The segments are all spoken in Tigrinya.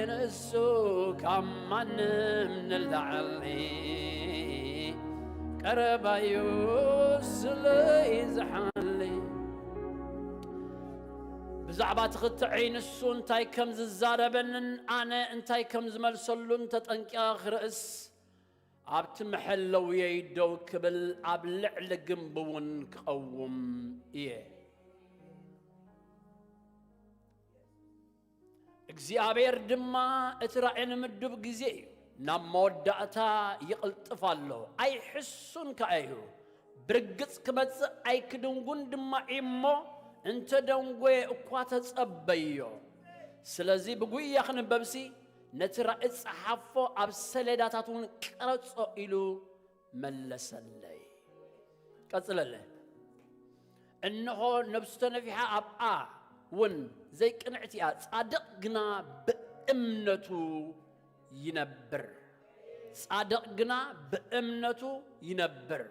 ንሱ ካብ ማንም ንላዕሊ ቀረባዩ ስለይ ዝሓሊ። ብዛዕባ ትኽትዐይ ንሱ እንታይ ከም ዝዛረበንን ኣነ እንታይ ከም ዝመልሰሉን ተጠንቂቐ ክርእስ፣ ኣብቲ መሐለውየይ ደው ክብል፣ ኣብ ልዕሊ ግንቢ እውን ክቐውም እየ። እግዚኣብሔር ድማ እቲ ራእይ ንምዱብ ግዜ እዩ፣ ናብ መወዳእታ ይቕልጥፍ ኣሎ፣ ኣይሕሱን ከኣ እዩ። ብርግጽ ክመጽእ ኣይክድንጉን ድማ እዩ እሞ፣ እንተ ደንጎየ እኳ ተጸበዮ። ስለዚ ብጉያ ክንበብሲ፣ ነቲ ራእይ ጸሓፎ፣ ኣብ ሰሌዳታት እውን ቀረጾ ኢሉ መለሰለይ። ቀጽለለ። እንሆ ነብሱ ተነፊሓ ኣብኣ እውን ዘይቅንዕቲ እያ፣ ጻድቕ ግና ብእምነቱ ይነብር። ጻድቕ ግና ብእምነቱ ይነብር።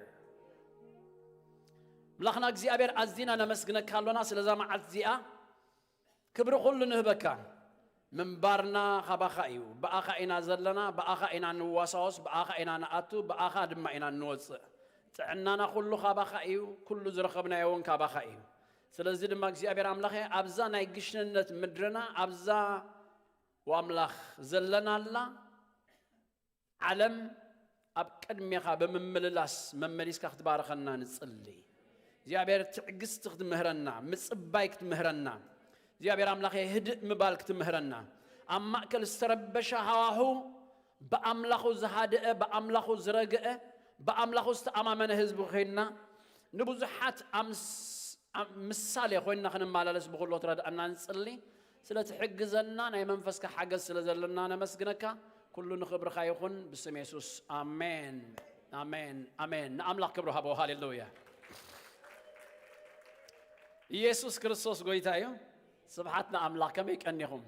ኣምላኽና እግዚኣብሔር ኣዚና ነመስግነካ ኣሎና ስለዛ መዓልቲ እዚኣ። ክብሪ ኩሉ ንህበካ። ምንባርና ካባኻ እዩ። ብኣኻ ኢና ዘለና፣ ብኣኻ ኢና ንዋሳወስ፣ ብኣኻ ኢና ንኣቱ፣ ብኣኻ ድማ ኢና እንወጽእ። ጥዕናና ኩሉ ካባኻ እዩ፣ ኩሉ ዝረኸብናዮ እውን ካባኻ እዩ። ስለዚ ድማ እግዚኣብሔር ኣምላኸ ኣብዛ ናይ ግሽንነት ምድርና፣ ኣብዛ ወኣምላኽ ዘለናላ ዓለም ኣብ ቅድሜኻ ብምምልላስ መመሊስካ ክትባርኸና ንጽሊ። እግዚኣብሔር ትዕግስቲ ክትምህረና፣ ምጽባይ ክትምህረና፣ እግዚኣብሔር ኣምላኸ ህድእ ምባል ክትምህረና፣ ኣብ ማእከል ዝተረበሸ ሃዋሁ ብኣምላኹ ዝሃደአ፣ ብኣምላኹ ዝረግአ፣ ብኣምላኹ ዝተኣማመነ ህዝቢ ኮይንና ንብዙሓት ኣምስ-፣ ኣም-፣ ምሳሌ ኮይንና ክንመላለስ ብኩሎ ትረድኣና ንጽሊ። ስለ ትሕግዘና ናይ መንፈስካ ሓገዝ ስለ ዘለና ነመስግነካ። ኩሉ ንኽብርኻ ይኹን ብስም የሱስ። ኣሜን፣ ኣሜን፣ ኣሜን። ንኣምላኽ ክብሪ ሃቦ። ሃሌሉያ። ኢየሱስ ክርስቶስ ጎይታ እዩ። ስብሓት ንኣምላኽ። ከመይ ቀኒኹም?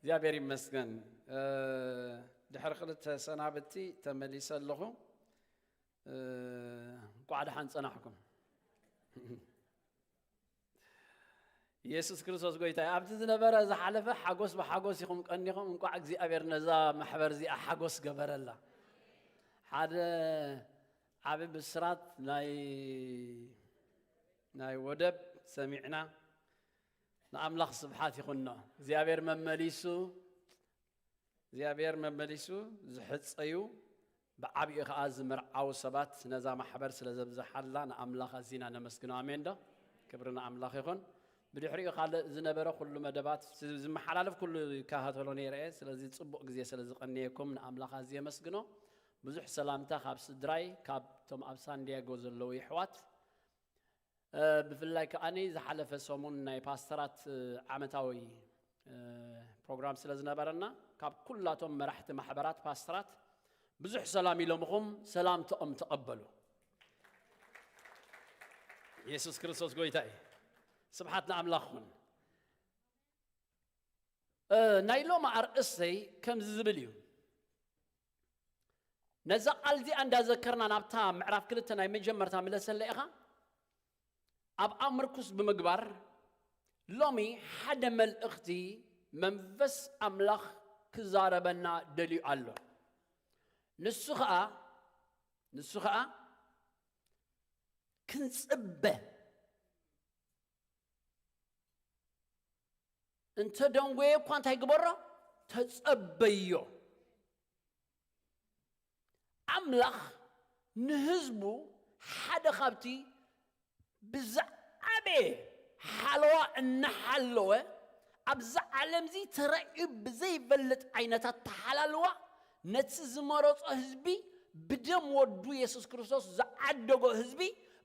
እግዚኣብሔር ይመስገን። እ፣ ድሕሪ ክልተ ሰናብቲ ተመሊሰ ኣለኹ። እ፣ እንቋዕ ደሓን ጸናሕኩም። ኢየሱስ ክርስቶስ ጎይታ እዩ። ኣብቲ ዝነበረ ዝሓለፈ ሓጎስ ብሓጎስ ኢኹም ቀኒኹም። እንቋዕ እግዚኣብሔር ነዛ ማሕበር እዚኣ ሓጎስ ገበረላ። ሓደ ዓቢ ብስራት ናይ፣ ናይ ወደብ ሰሚዕና። ንኣምላኽ ስብሓት ይኹኖ። እግዚኣብሔር መመሊሱ፣ እግዚኣብሔር መመሊሱ ዝሕጸዩ ብዓቢኡ ኸኣ ዝምርዓው ሰባት ነዛ ማሕበር ስለ ዘብዝሓላ ንኣምላኽ ኣዚና ነመስግኖ። ኣሜን ዶ? ክብሪ ንኣምላኽ ይኹን። ብድሕሪኡ ካልእ ዝነበረ ኩሉ መደባት፣ ዝ-፣ ዝመሓላለፍ ኩሉ ይከታተሎ ነይረ እየ። ስለዚ ጽቡቕ ግዜ ስለ ዝቐነየኩም ንኣምላኽ ኣዝየ የመስግኖ። ብዙሕ ሰላምታ ካብ ስድራይ፣ ካብቶም ኣብ ሳንዲያጎ ዘለዉ የሕዋት። እ፣ ብፍላይ ከኣኒ ዝሓለፈ ሰሙን ናይ ፓስተራት፣ እ፣ ዓመታዊ፣ እ፣ ፕሮግራም ስለ ዝነበረና፣ ካብ ኩላቶም መራሕቲ ማሕበራት ፓስተራት ብዙሕ ሰላም ኢሎምኹም፣ ሰላምታኦም ተቐበሉ። ኢየሱስ ክርስቶስ ጎይታ እዩ። ስብሓት ንኣምላኽ ይኹን። እ፣ ናይ ሎሚ ኣርእስተይ ከምዚ ዝብል እዩ። ነዛ ቃል እዚኣ እንዳዘከርና ናብታ ምዕራፍ ክልተ ናይ መጀመርታ ምለሰለ ኢኻ። ኣብኣ ምርኩስ ብምግባር ሎሚ ሓደ መልእኽቲ መንፈስ ኣምላኽ ክዛረበና ደልዩ ኣሎ። ንሱ ኸኣ፣ ንሱ ኸኣ ክንጽበ፣ እንተ ደንጎየ እኳ እንታይ ግበሮ? ተጸበዮ። ኣምላኽ ንህዝቡ ሓደ ካብቲ ብዝዓበየ ሓለዋ እናሓለወ፣ ኣብዛ ዓለምዚ ተራእዩ ብዘይፈልጥ ዓይነት ኣተሓላልዋ ነቲ ዝመረጾ ህዝቢ ብደም ወዱ የሱስ ክርስቶስ ዝዓደጎ ህዝቢ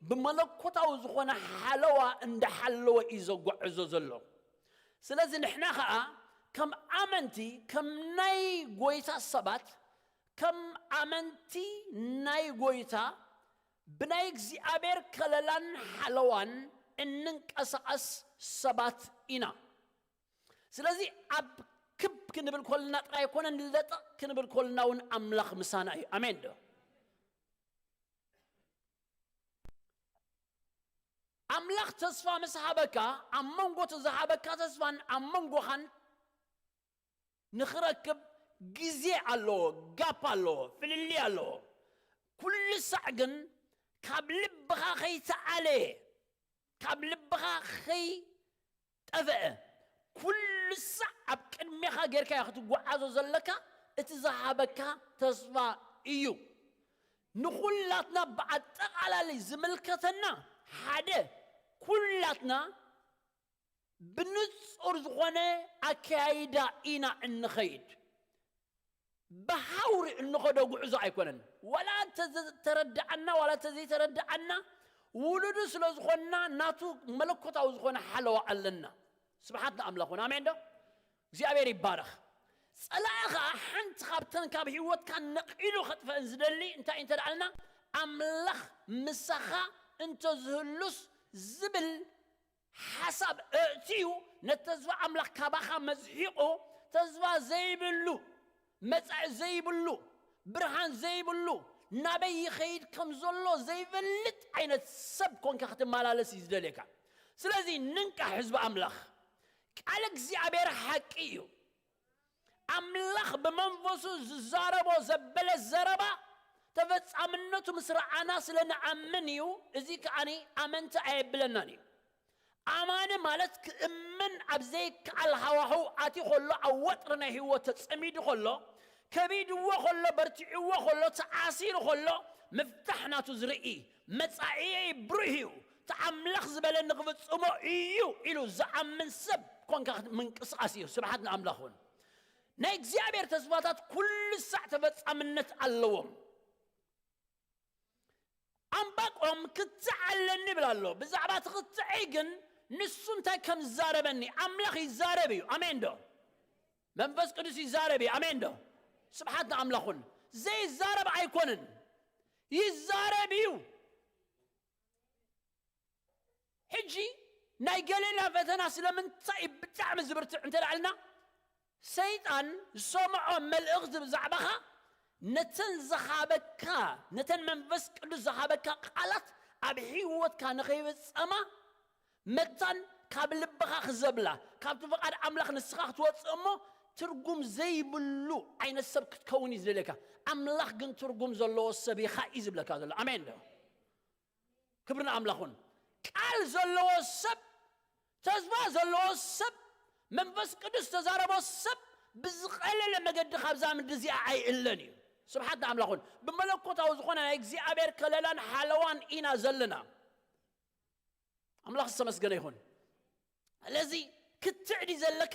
ብመለኮታዊ ዝኾነ ሓለዋ እንዳሓለወ እዩ ዘጓዕዞ ዘሎ። ስለዚ ንሕና ኸኣ ከም ኣመንቲ፣ ከም ናይ ጐይታ ሰባት፣ ከም ኣመንቲ ናይ ጐይታ ብናይ እግዚኣብሔር ከለላን ሓለዋን እንንቀሳቐስ ሰባት ኢና። ስለዚ ኣብ ክብ ክንብል ኮልና ጥራይ ኣይኮነን፣ ለጠቕ ክንብል ኮልና እውን ኣምላኽ ምሳና እዩ። ኣሜን ዶ? ኣምላኽ ተስፋ ምስ ሃበካ፣ ኣብ መንጎ እቲ ዝሃበካ ተስፋን ኣብ መንጎኻን ንኽረክብ ግዜ ኣለዎ፣ ጋፕ ኣለዎ፣ ፍልልይ ኣለዎ። ኩሉ ሳዕ ግን ካብ ልብኻ ከይተኣለየ፣ ካብ ልብኻ ከይጠፍአ፣ ኩሉ ሳዕ ኣብ ቅድሜኻ ጌርካዮ ክትጓዓዞ ዘለካ እቲ ዝሃበካ ተስፋ እዩ። ንኹላትና ብኣጠቓላሊ ዝምልከተና ሓደ፣ ኩላትና ብንጹር ዝኾነ ኣከያይዳ ኢና እንኸይድ። ብሃውሪ እንኸዶ ጉዕዞ ኣይኮነን። ዋላ እንተዘተረድኣና ዋላ እንተዘይተረድኣና፣ ውሉዱ ስለ ዝኾንና ናቱ መለኮታዊ ዝኾነ ሓለዋ ኣለና። ስብሓት ንኣምላኽ ውን። ኣሜን ዶ? እግዚኣብሔር ይባረኽ። ጸላኢ ኸዓ ሓንቲ ካብተን ካብ ህይወትካ ነቒሉ ከጥፈአን ዝደሊ እንታይ እንተ ደኣልና፣ ኣምላኽ ምሳኻ እንተዝህሉስ ዝብል ሓሳብ እእትዩ፣ ነቲ ተስፋ ኣምላኽ ካባኻ መዝሒቑ፣ ተስፋ ዘይብሉ፣ መጻኢ ዘይብሉ፣ ብርሃን ዘይብሉ፣ ናበይ ይኸይድ ከም ዘሎ ዘይፈልጥ ዓይነት ሰብ ኮንካ ክትመላለስ እዩ ዝደልየካ። ስለዚ ንንቃሕ ህዝቢ ኣምላኽ። ቃል እግዚኣብሔር ሓቂ እዩ። ኣምላኽ ብመንፈሱ ዝዛረቦ ዘበለ ዘረባ ተፈጻምነቱ ምስ ረኣና ስለ ንኣምን እዩ። እዚ ከኣኒ ኣመንቲ ኣየብለናን እዩ። ኣማኒ ማለት ክእምን ኣብ ዘይከኣል ሃዋህው ኣትዩ ከሎ፣ ኣብ ወጥሪ ናይ ህይወት ተጸሚዱ ከሎ፣ ከቢድዎ ከሎ፣ በርቲዕዎ ከሎ፣ ተኣሲሩ ከሎ፣ ምፍታሕ ናቱ ዝርኢ፣ መጻኢየይ ብሩህ እዩ፣ እቲ ኣምላኽ ዝበለኒ ክፍጽሞ እዩ ኢሉ ዝኣምን ሰብ ኮንካ ምንቅስቃስ እዩ። ስብሓት ንኣምላኽ እውን። ናይ እግዚኣብሔር ተስፋታት ኩሉ ሳዕ ተፈጻምነት ኣለዎም። ኣምባቆም ክትዕ ኣለኒ ይብል ኣሎ። ብዛዕባ እቲ ክትዐይ ግን ንሱ እንታይ ከም ዝዛረበኒ፣ ኣምላኽ ይዛረብ እዩ። ኣሜን ዶ? መንፈስ ቅዱስ ይዛረብ እዩ። ኣሜን ዶ? ስብሓት ንኣምላኹን። ዘይዛረብ ኣይኮንን፣ ይዛረብ እዩ። ሕጂ ናይ ገሊላ ፈተና ስለምንታይ እዩ ብጣዕሚ ዝብርትዕ እንተ ደኣልና፣ ሰይጣን ዝሰምዖ መልእኽቲ ብዛዕባኻ፣ ነተን ዝሃበካ፣ ነተን መንፈስ ቅዱስ ዝሃበካ ቃላት ኣብ ህይወትካ ንኸይፍጸማ፣ መታን ካብ ልብኻ ክዘብላ፣ ካብቲ ፍቓድ ኣምላኽ ንስኻ ክትወጽእ እሞ ትርጉም ዘይብሉ ዓይነት ሰብ ክትከውን እዩ ዝደልየካ። ኣምላኽ ግን ትርጉም ዘለዎ ሰብ ኢኻ እዩ ዝብለካ ዘሎ። ኣሜን ዶ? ክብሪ ንኣምላኹን። ቃል ዘለዎ ሰብ፣ ተስፋ ዘለዎ ሰብ፣ መንፈስ ቅዱስ ዝተዛረቦ ሰብ ብዝቐለለ መገዲ ካብዛ ምድሪ እዚኣ ኣይእለን እዩ። ስብሓት ንኣምላኹን። ብመለኮታዊ ዝኾነ ናይ እግዚኣብሔር ከለላን ሓለዋን ኢና ዘለና። ኣምላኽ ዝተመስገነ ይኹን። ስለዚ ክትዕ ድዩ ዘለካ?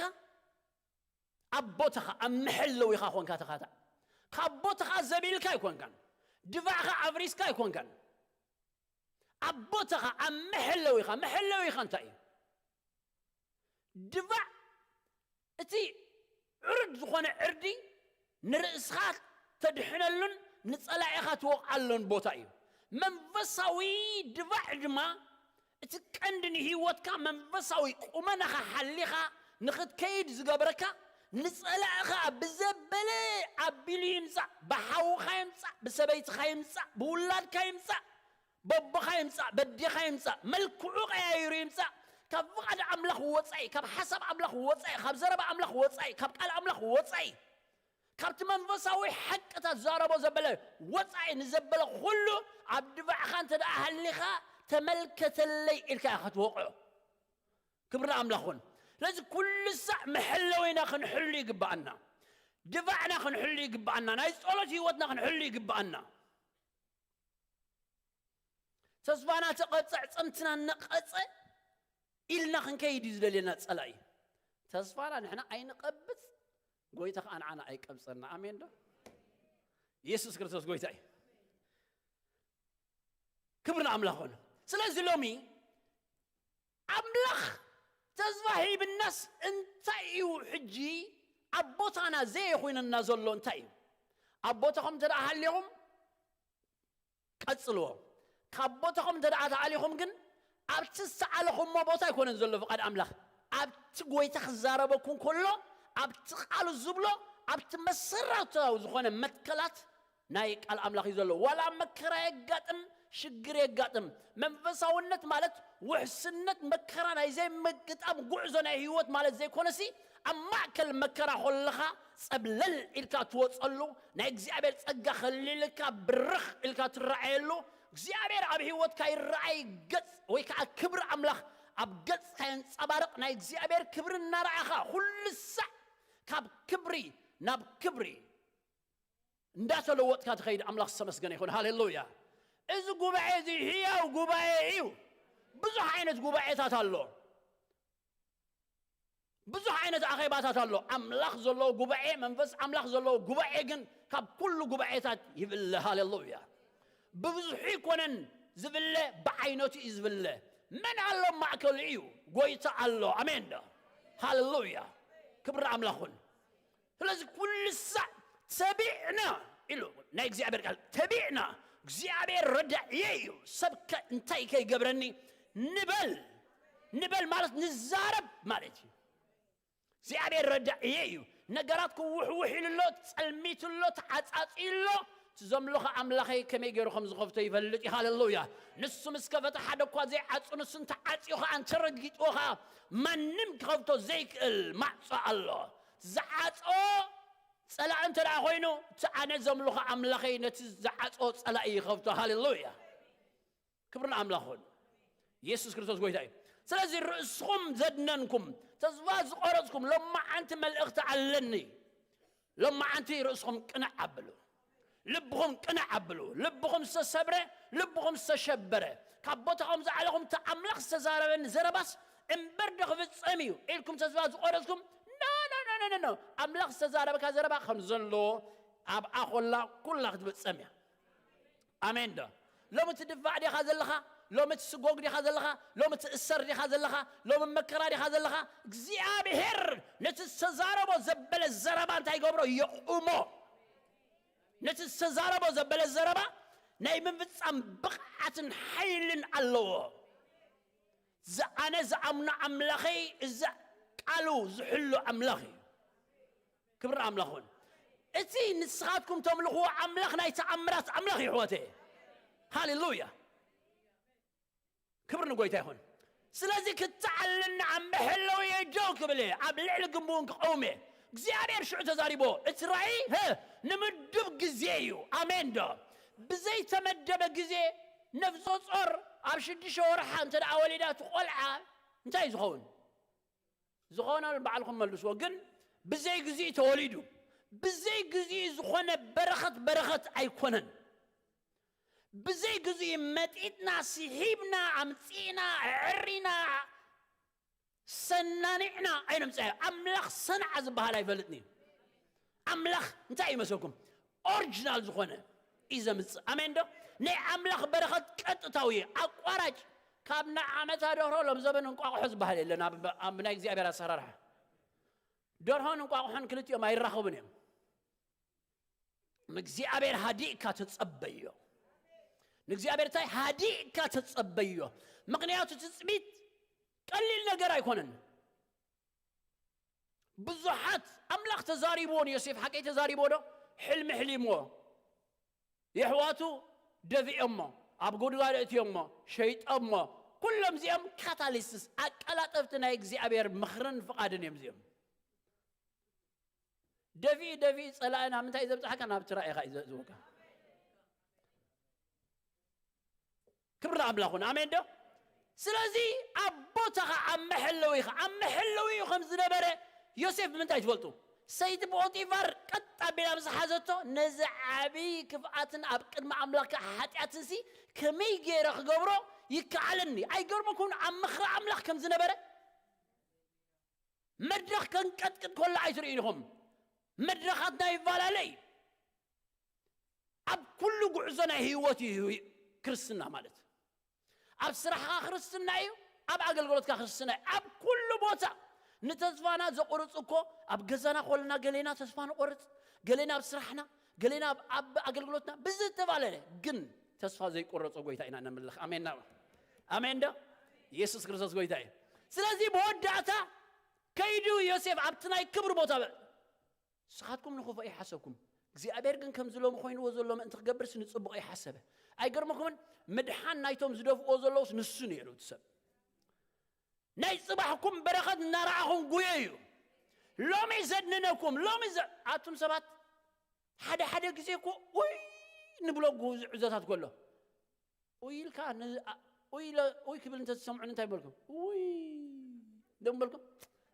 ኣብ ቦታኻ ኣብ መሐለዊኻ ኮንካ ተኻታዕ። ካብ ቦታኻ ዘቢልካ ኣይኮንካን። ድፋዕኻ ኣብሪስካ ኣይኮንካን። ኣብ ቦታኻ ኣብ መሐለዊኻ፣ መሐለዊኻ እንታይ እዩ? ድፋዕ እቲ ዕርድ ዝኾነ ዕርዲ ንርእስኻ ተድሕነሉን ንጸላኢኻ ትወቕዓሉን ቦታ እዩ። መንፈሳዊ ድፋዕ ድማ እቲ ቀንዲ ንህይወትካ መንፈሳዊ ቁመናኻ ሓሊኻ ንኽትከይድ ዝገብረካ፣ ንጸላእኻ ብዘበለ ኣቢሉ ይምጻእ፣ ብሓውኻ ይምጻእ፣ ብሰበይትኻ ይምጻእ፣ ብውላድካ ይምጻእ፣ በቦኻ ይምጻእ፣ በዴኻ ይምጻእ፣ መልክዑ ቀያይሩ ይምጻእ፣ ካብ ፍቓድ ኣምላኽ ወጻኢ፣ ካብ ሓሳብ ኣምላኽ ወጻኢ፣ ካብ ዘረባ ኣምላኽ ወጻኢ፣ ካብ ቃል ኣምላኽ ወጻኢ፣ ካብቲ መንፈሳዊ ሓቅታት ዛረቦ ዘበለ ወጻኢ ንዘበለ ኩሉ ኣብ ድፋዕኻ እንተ ደኣ ሃሊኻ፣ ተመልከተለይ ኢልካ ኢኻ ክትወቕዖ። ክብሪ ንኣምላኽ ይኹን። ስለዚ ኩሉ ሳዕ መሐለዊና ክንሕሉ ይግብኣና። ድፋዕና ክንሕሉ ይግብኣና። ናይ ጸሎት ህይወትና ክንሕሉ ይግብኣና። ተስፋና ተቐጸ፣ ዕጽምትና ነቐጸ ኢልና ክንከይድ እዩ ዝደልየና ጸላኢ። ተስፋና ንሕና ኣይንቐብጽ፣ ጎይታ ኸኣ ንዓና ኣይቀብጸና። ኣሜን ዶ? ኢየሱስ ክርስቶስ ጎይታ እዩ። ክብሪ ንኣምላኽ ይኹን። ስለዚ ሎሚ ኣምላኽ ተስፋ ሂብናስ እንታይ እዩ ሕጂ ኣብ ቦታና ዘየኾይነና ዘሎ እንታይ እዩ? ኣብ ቦታኹም እንተ ደኣ ሃሊኹም ቀጽልዎ። ካብ ቦታኹም እንተ ደኣ ተኣሊኹም ግን ኣብቲ ዝተኣለኹሞ ቦታ ኣይኮነን ዘሎ ፍቓድ ኣምላኽ። ኣብቲ ጎይታ ክዛረበኩም ከሎ፣ ኣብቲ ቃሉ ዝብሎ፣ ኣብቲ መሰረታዊ ዝኾነ መትከላት ናይ ቃል ኣምላኽ እዩ ዘሎ። ዋላ መከራ የጋጥም፣ ሽግር የጋጥም፣ መንፈሳውነት ማለት ውሕስነት መከራ ናይ ዘይምግጣም ጉዕዞ ናይ ህይወት ማለት ዘይኮነሲ፣ ኣብ ማእከል መከራ ከለኻ ጸብለል ኢልካ ትወጸሉ፣ ናይ እግዚኣብሔር ጸጋ ከሊልካ ብርኽ ኢልካ ትረኣየሉ፣ እግዚኣብሔር ኣብ ህይወትካ ይረኣይ፣ ገጽ ወይ ከዓ ክብሪ ኣምላኽ ኣብ ገጽካ የንጸባርቕ። ናይ እግዚኣብሔር ክብሪ እናረኣኻ ኩሉ ሳዕ ካብ ክብሪ ናብ ክብሪ እንዳተለወጥካ ትኸይድ። ኣምላኽ ዝተመስገነ ይኹን። ሃሌሉያ። እዚ ጉባኤ እዚ ህያው ጉባኤ እዩ። ብዙሕ ዓይነት ጉባኤታት ኣሎ። ብዙሕ ዓይነት ኣኼባታት ኣሎ። ኣምላኽ ዘለዎ ጉባኤ፣ መንፈስ ኣምላኽ ዘለዎ ጉባኤ ግን ካብ ኩሉ ጉባኤታት ይብለ። ሃሌሉያ። ብብዙሑ ይኮነን ዝብለ፣ ብዓይነቱ እዩ ዝብለ። መን ኣሎ ማእከሉ እዩ? ጎይታ ኣሎ። ኣሜን ዶ? ሃሌሉያ። ክብሪ ኣምላኽ ይኹን። ስለዚ ኩሉ ሳዕ ተቢዕና ኢሉ ናይ እግዚኣብሔር ቃል፣ ተቢዕና፣ እግዚኣብሔር ረዳእየ እዩ፣ ሰብ ከ እንታይ ከይገብረኒ ንበል። ንበል ማለት ንዛረብ ማለት እዩ። እግዚኣብሔር ረዳእየ እዩ። ነገራት ክውሕውሕ ኢሉ ኣሎ፣ ጸልሚቱ ኣሎ፣ ተዓጻጺ ኣሎ። እቲ ዘምልኾ ኣምላኸይ ከመይ ገይሩ ከም ዝኸፍቶ ይፈልጥ እዩ። ሃሌሉያ። ንሱ ምስ ከፈተ ሓደ እኳ ዘይዓጹ፣ ንሱ እንተዓጽዩ ኸዓ፣ እንተረጊጥዎ ኸዓ፣ ማንም ክኸፍቶ ዘይክእል ማዕጾ ኣሎ። ዝዓጾ ጸላኢ እንተ ደኣ ኮይኑ፣ እቲ ኣነ ዘምልኾ ኣምላኸይ ነቲ ዝዓጾ ጸላኢ ይኸፍቶ። ሃሌሉያ። ክብሪ ንኣምላኽ ይኹን። የሱስ ክርስቶስ ጎይታ እዩ። ስለዚ ርእስኹም ዘድነንኩም፣ ተስፋ ዝቖረጽኩም፣ ሎማዓንቲ መልእኽቲ ኣለኒ። ሎማዓንቲ ርእስኹም ቅንዕ ኣብሉ። ልብኹም ቅንዕ ኣብሉ። ልብኹም ዝተሰብረ፣ ልብኹም ዝተሸበረ፣ ካብ ቦታኹም ዝዓለኹም፣ እቲ ኣምላኽ ዝተዛረበኒ ዘረባስ እምበር ዶ ክፍጸም እዩ ኢልኩም ተስፋ ዝቖረጽኩም፣ ኖ፣ ኖ፣ ኖ፣ ኖ፣ ኖ፣ ኖ። ኣምላኽ ዝተዛረበካ ዘረባ ከም ዘሎ ኣብኣ ኮላ ኩላ ክትፍጸም እያ። ኣሜን ዶ? ሎሚ ትድፋዕ ዲኻ ዘለኻ? ሎሚ ትስጎግ ዲኻ ዘለኻ? ሎሚ ትእሰር ዲኻ ዘለኻ? ሎሚ መከራ ዲኻ ዘለኻ? እግዚኣብሔር ነቲ ዝተዛረቦ ዘበለ ዘረባ እንታይ ይገብሮ? የቑሞ። ነቲ ዝተዛረቦ ዘበለ ዘረባ ናይ ምፍጻም ብቕዓትን ሓይልን ኣለዎ። ዝኣነ ዝኣምኖ ኣምላኸይ፣ እዚ ቃሉ ዝሕሉ ኣምላኽ እዩ። ክብሪ ኣምላኽ ይኹን። እቲ ንስኻትኩም ተምልኽዎ ኣምላኽ ናይ ተኣምራት ኣምላኽ እዩ፣ ኣሕዋተየ። ሃሌሉያ። ክብሪ ንጎይታ ይኹን። ስለዚ ክተዓልና ኣብ መሐለውየ ደው ክብል እየ፣ ኣብ ልዕሊ ግንቡ እውን ክቐውም እየ። እግዚኣብሔር ሽዑ ተዛሪቦ፣ እቲ ራእይ፣ ህ፣ ንምዱብ ግዜ እዩ። ኣሜን ዶ? ብዘይተመደበ ግዜ ነፍሰ ጾር ኣብ ሽዱሽተ ወርሓ እንተ ደኣ ወሊዳ እቲ ቆልዓ እንታይ እዩ ዝኸውን? ዝኾነ ባዕልኹም መልስዎ። ግን ብዘይ ግዜ ተወሊዱ። ብዘይ ግዜ ዝኾነ በረኸት በረኸት ኣይኮነን። ብዘይ ግዜ መጢጥና፣ ስሒብና፣ ኣምጺእና፣ ኣዕሪና፣ ሰናኒዕና ኣይነምጽኣዮ። ኣምላኽ ሰንዓ ዝበሃል ኣይፈልጥን እዩ። ኣምላኽ እንታይ እዩ መሰልኩም? ኦሪጂናል ዝኾነ እዩ ዘምጽእ። ኣሜን ዶ? ናይ ኣምላኽ በረኸት ቀጥታዊ እዩ፣ ኣቋራጭ። ካብ ናይ ዓመታ ደርሆ ሎም ዘበን እንቋቑሖ ዝበሃል የለን። ኣብ፣ ኣብ ናይ እግዚኣብሔር ኣሰራርሓ ደርሆን እንቋቑሖን ክልቲኦም ኣይራኸቡን እዮም። ንእግዚኣብሔር ሃዲእካ ተጸበዮ። ንእግዚኣብሔር እንታይ? ሃዲእካ ተጸበዮ። ምኽንያቱ ትጽቢት ቀሊል ነገር ኣይኮነን። ብዙሓት ኣምላኽ ተዛሪብዎ ንዮሴፍ፣ ሓቀይ ተዛሪብዎ ዶ? ሕልሚ ሕሊምዎ። የሕዋቱ ደፊኦሞ፣ ኣብ ጉድጓድ እትዮሞ፣ ሸይጦሞ። ኩሎም እዚኦም ካታሊስትስ፣ ኣቀላጠፍቲ ናይ እግዚኣብሔር ምኽርን ፍቓድን እዮም እዚኦም። ደፊኡ ደፊኡ ጸላኢ ናብ ምንታይ ዘብጽሓካ? ናብ ትራእኻ እዩ ዘእትወካ። ክብሪ ንኣምላኽ ይኹን። ኣሜን ዶ? ስለዚ ኣብ ቦታኻ፣ ኣብ መሐለዊኻ፣ ኣብ መሐለዊኡ ከም ዝነበረ ዮሴፍ ብምንታይ ትፈልጡ? ሰይቲ ፖቲፋር ቀጥ ኣቢላ ምስ ሓዘቶ፣ ነዚ ዓቢ ክፍኣትን ኣብ ቅድሚ ኣምላኽ ከዓ ሓጢኣትንሲ ከመይ ገይረ ክገብሮ ይከኣለኒ? ኣይገርመኩምን ኣብ ምኽሪ ኣምላኽ ከም ዝነበረ? መድረኽ ከንቀጥቅጥ ከሎ ኣይትርእዩን ኢኹም። መድረኻትና ይፈላለ እዩ። ኣብ ኩሉ ጉዕዞ ናይ ህይወት እዩ ክርስትና ማለት። ኣብ ስራሕኻ ክርስትና እዩ፣ ኣብ ኣገልግሎትካ ክርስትና እዩ። ኣብ ኩሉ ቦታ ንተስፋና ዘቑርጽ እኮ፣ ኣብ ገዛና ኮልና ገሌና ተስፋ ንቆርጽ፣ ገሌና ኣብ ስራሕና፣ ገሌና ኣብ፣ ኣብ ኣገልግሎትና ብዝተፈላለየ፣ ግን ተስፋ ዘይቆረጾ ጎይታ ኢና ነምልኽ። ኣሜን ና-፣ ኣሜን ዶ? ኢየሱስ ክርስቶስ ጎይታ እዩ። ስለዚ ብወዳእታ ከይዱ ዮሴፍ ኣብቲ ናይ ክብሪ ቦታ በ-፣ ንስኻትኩም ንኽፉእ ኣይሓሰብኩም፣ እግዚኣብሔር ግን ከምዚ ሎሚ ኮይንዎ ዘሎ ምእንቲ ክገብርስ ንጽቡቕ ኣይሓሰበ። ኣይገርመኩምን? ምድሓን ናይቶም ዝደፍእዎ ዘለውስ ንሱ ነይሩ እቲ ሰብ። ናይ ጽባሕኩም በረኸት እናረኣኹም ጉየዩ። ሎሚ ዘድንነኩም ሎሚ ዘ- ኣቱም ሰባት ሓደ ሓደ ግዜ እኮ ኡይ ንብሎ ጉዕዞታት ከሎ ኡይ ኢልካ ን- ኣ- ኡይ ኢለ- ኡይ ክብል እንተዝሰምዑ እንታይ በልኩም? ኡይ ደም በልኩም?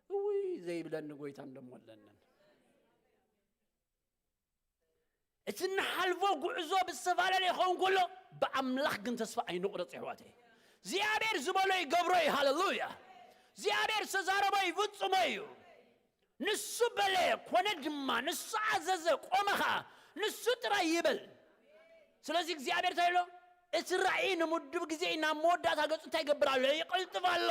ኡይ ዘይብለኒ ጎይታ እንደሞ ኣለንን። እቲ እንሓልፎ ጉዕዞ ብዝተፈላለየ ይኸውን ከሎ ብኣምላኽ ግን ተስፋ ኣይንቑረጽ ይሕዋተይ። እግዚኣብሔር ዝበሎ ይገብሮ እዩ። ሃሌሉያ። እግዚኣብሔር ዝተዛረቦ ይፍጽሞ እዩ። ንሱ በለ ኮነ ድማ፣ ንሱ ኣዘዘ ቆመ ኸዓ፣ ንሱ ጥራይ ይበል። ስለዚ እግዚኣብሔር እንታይ ይብሎ? እቲ ራእይ ንምድብ ግዜ ናብ መወዳእታ ገጹ እንታይ ይገብር ኣሎ? ይቕልጥፍ ኣሎ።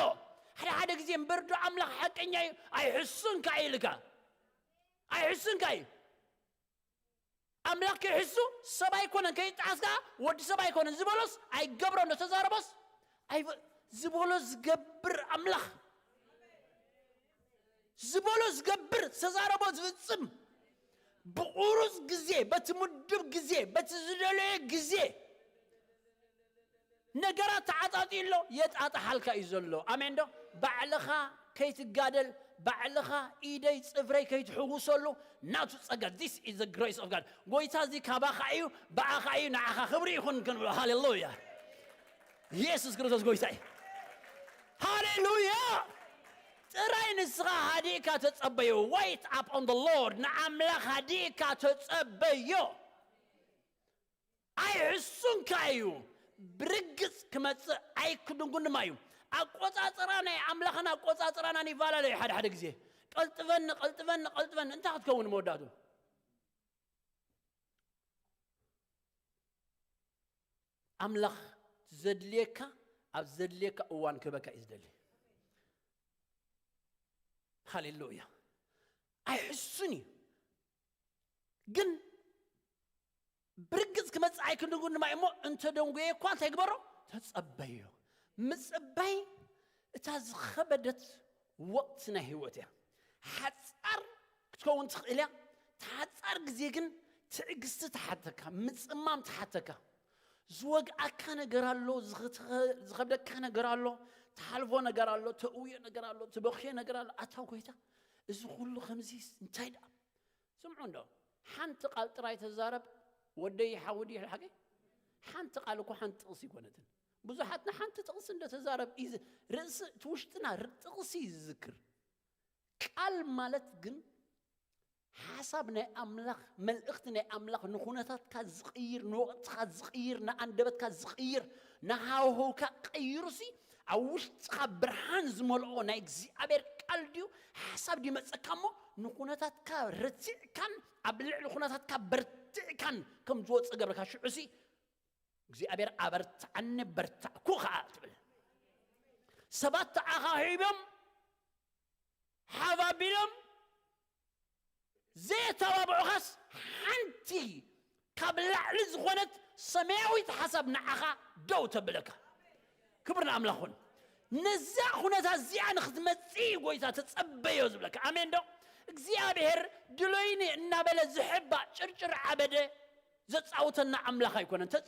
ሓደ ሓደ ግዜ እምበር ዶ ኣምላኽ ሓቀኛ እዩ? ኣይሕሱን ከኣ ኢልካ ኣይሕሱን ከኣ እዩ። ኣምላኽ ከይሕሱ ሰብ ኣይኮነን፣ ከይጠዓስ ከኣ ወዲ ሰብ ኣይኮነን ዝበሎስ ኣይገብሮ እንዶ ተዛረቦስ ኣይበ- ዝበሎ ዝገብር ኣምላኽ ዝበሎ ዝገብር ዝተዛረቦ ዝፍጽም ብቑሩጽ ግዜ በቲ ምድብ ግዜ በቲ ዝደለየ ግዜ ነገራት ተዓጣጢ ኣሎ የጣጥሓልካ እዩ ዘሎ። ኣሜን ዶ? ባዕልኻ ከይትጋደል ባዕልኻ ኢደይ ጽፍረይ ከይትሕውሰሉ ናቱ ጸጋ this is the grace of God። ጎይታ እዚ ካባኻ እዩ፣ ብኣኻ እዩ፣ ንዓኻ ክብሪ ይኹን ክንብሎ። ሃሌሉያ። ኢየሱስ ክርስቶስ ጎይታ እዩ። ሃሌሉያ። ጥራይ ንስኻ ሃዲእካ ተጸበዮ። Wait upon the Lord። ንኣምላኽ ሃዲእካ ተጸበዮ። ኣይሕሱንካ እዩ። ብርግጽ ክመጽእ ኣይክድንጉን ድማ እዩ። ኣቆጻጽራ ናይ ኣምላኽን ኣቆጻጽራናን ይፈላለ እዩ። ሓደ ሓደ ግዜ ቀልጥፈኒ ቀልጥፈኒ ቀልጥፈኒ እንታይ ክትከውን መወዳእቱ? ኣምላኽ ዘድልየካ ኣብ ዘድልየካ እዋን ክህበካ እዩ ዝደሊ። ሃሌሉያ። ኣይሕሱን እዩ። ግን ብርግጽ ክመጽእ ኣይክንድንጉን ድማ እሞ እንተ ደንጎየ እኳ እንታይ ግበሮ? ተጸበዮ። ምጽባይ እታ ዝኸበደት ወቕቲ ናይ ህይወት እያ። ሓጻር ክትከውን ትኽእል እያ። ተሓጻር ግዜ ግን ትዕግስቲ ተሓተካ፣ ምጽማም ተሓተካ። ዝወግኣካ ነገር ኣሎ፣ ዝኸ- ዝኸብደካ ነገር ኣሎ፣ ትሓልፎ ነገር ኣሎ፣ ተእውዮ ነገር ኣሎ፣ ትበኽዮ ነገር ኣሎ። ኣታ ጎይታ፣ እዚ ኩሉ ከምዚ እንታይ ደኣ? ስምዑ እንዶ፣ ሓንቲ ቃል ጥራይ ተዛረብ፣ ወደይ ሓወዲ ይሕል ሓቂ። ሓንቲ ቃል እኮ ሓንቲ ጥቕሲ ይኮነትን። ብዙሓትና ሓንቲ ጥቕሲ እንደ ተዛረብ እዩ ዝ- ርእሲ እቲ ውሽጥና ር- ጥቕሲ እዩ ዝዝክር። ቃል ማለት ግን ሓሳብ ናይ ኣምላኽ፣ መልእኽቲ ናይ ኣምላኽ ንኹነታትካ ዝቕይር፣ ንወቕትኻ ዝቕይር፣ ንኣንደበትካ ዝቕይር፣ ንሃዋህውካ ቀይሩሲ ኣብ ውሽጥኻ ብርሃን ዝመልኦ ናይ እግዚኣብሔር ቃል ድዩ ሓሳብ ድዩ መጸካ እሞ ንኹነታትካ ረቲዕካን ኣብ ልዕሊ ኩነታትካ በርቲዕካን ከም ዝወጽእ ገብረካ ሽዑሲ እግዚኣብሔር ኣበርትዓኒ በርታዕኩ ኸዓ ትብል። ሰባት ተዓኻኺቦም ሓባቢሎም ዘየተባብዑኻስ ሓንቲ ካብ ላዕሊ ዝኾነት ሰማያዊት ሓሳብ ንዓኻ ደው ተብለካ። ክብሪ ንኣምላኽ ይኹን። ነዛ ኩነታት እዚኣ ንክትመጽእ እዩ ጎይታ ተጸበዮ ዝብለካ። ኣሜን ዶ? እግዚኣብሔር ድሎይኒ እናበለ ዝሕባእ ጭርጭር ዓበደ ዘጻውተና ኣምላኽ ኣይኮነን። ተ-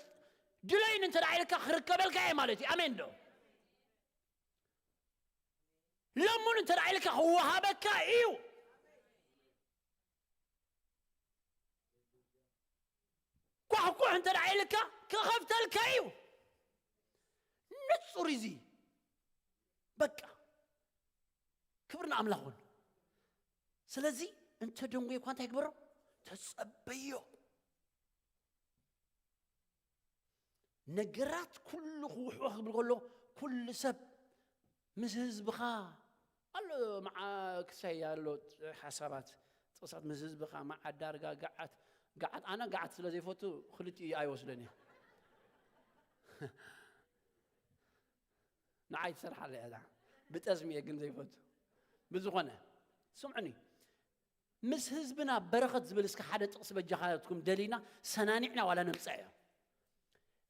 ድሎይኒ እንተ ደኣ ኢልካ ክርከበልካ እየ ማለት እዩ። ኣሜን ዶ? ለሙን እንተ ደኣ ኢልካ ክወሃበካ እዩ። ኳሕኩሕ እንተ ደኣ ኢልካ ክኸፍተልካ እዩ። ንጹር እዚ በቃ ክብሪ ንኣምላኽ ይኹን። ስለዚ እንተ ደንጎ እኳ እንታይ ግበሮ? ተጸበዮ። ነገራት ኩሉ ክውሕወ ክብል ከሎ ኩሉ ሰብ ምስ ህዝብኻ ኣሎ መዓ ክሳይ ኣሎ ሓሳባት ጥቕሳት ምስ ህዝብኻ መዓ ዳርጋ ገዓት ገዓት ኣነ ገዓት ስለ ዘይፈቱ ክልቲኡ ኣይወስደን እየ። ንዓይ ትሰርሓለ እያ እዛ ብጠስሚ እየ ግን ዘይፈቱ። ብዝኾነ ስምዑኒ፣ ምስ ህዝብና በረኸት ዝብል እስከ ሓደ ጥቕሲ በጃኻትኩም ደሊና ሰናኒዕና ዋላ ነምፅኣ እያ።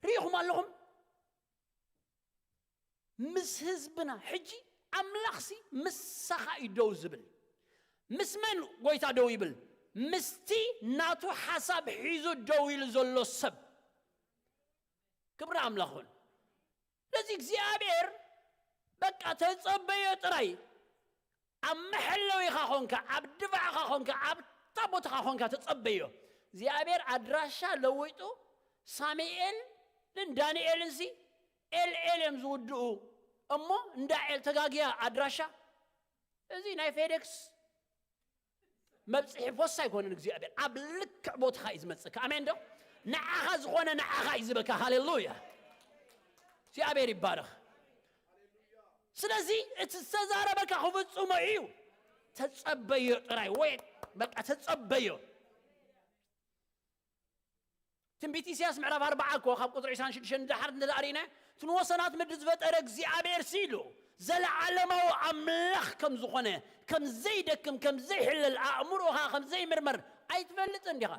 ርኢኹም ኣለኹም? ምስ ህዝብና ሕጂ ኣምላኽሲ ምሳኻ እዩ ደው ዝብል። ምስ መን ጎይታ ደው ይብል? ምስቲ ናቱ ሓሳብ ሒዙ ደው ኢሉ ዘሎ ሰብ። ክብሪ ኣምላኽ ይኹን። ስለዚ እግዚኣብሔር በቃ ተጸበዮ ጥራይ። ኣብ መሐለዊኻ ኾንካ፣ ኣብ ድፋዕኻ ኾንካ፣ ኣብ ታቦትኻ ኾንካ ተጸበዮ። እግዚኣብሔር ኣድራሻ ለዊጡ ሳሙኤልን ዳንኤልን ሲ ኤል ኤል እዮም ዝውድኡ እሞ እንዳ ኤል ተጋግያ ኣድራሻ። እዚ ናይ ፌዴክስ መብጽሒ ፖስታ ኣይኮነን። እግዚኣብሔር ኣብ ልክዕ ቦትኻ እዩ ዝመጽእካ። ኣሜን ዶ? ንዓኻ ዝኾነ ንዓኻ እዩ ዝበካ። ሃሌሉያ! እግዚኣብሔር ይባረኽ። ስለዚ እቲ ዝተዛረበካ ክፍጽሞ እዩ። ተጸበዮ ጥራይ ወይ በቃ ተጸበዮ። ትንቢት ኢሳያስ ምዕራፍ ኣርባዓ እኮ ካብ ቁጽሪ ዕስራን ሽዱሽተን ንደሓር እንተ ኣርኢና፣ እቲ ንወሰናት ምድሪ ዝፈጠረ እግዚኣብሔር ሲ ኢሉ ዘለዓለማዊ ኣምላኽ ከም ዝኾነ፣ ከም ዘይደክም፣ ከም ዘይሕለል፣ ኣእምሮኻ ከም ዘይምርመር ኣይትፈልጥን ዲኻ?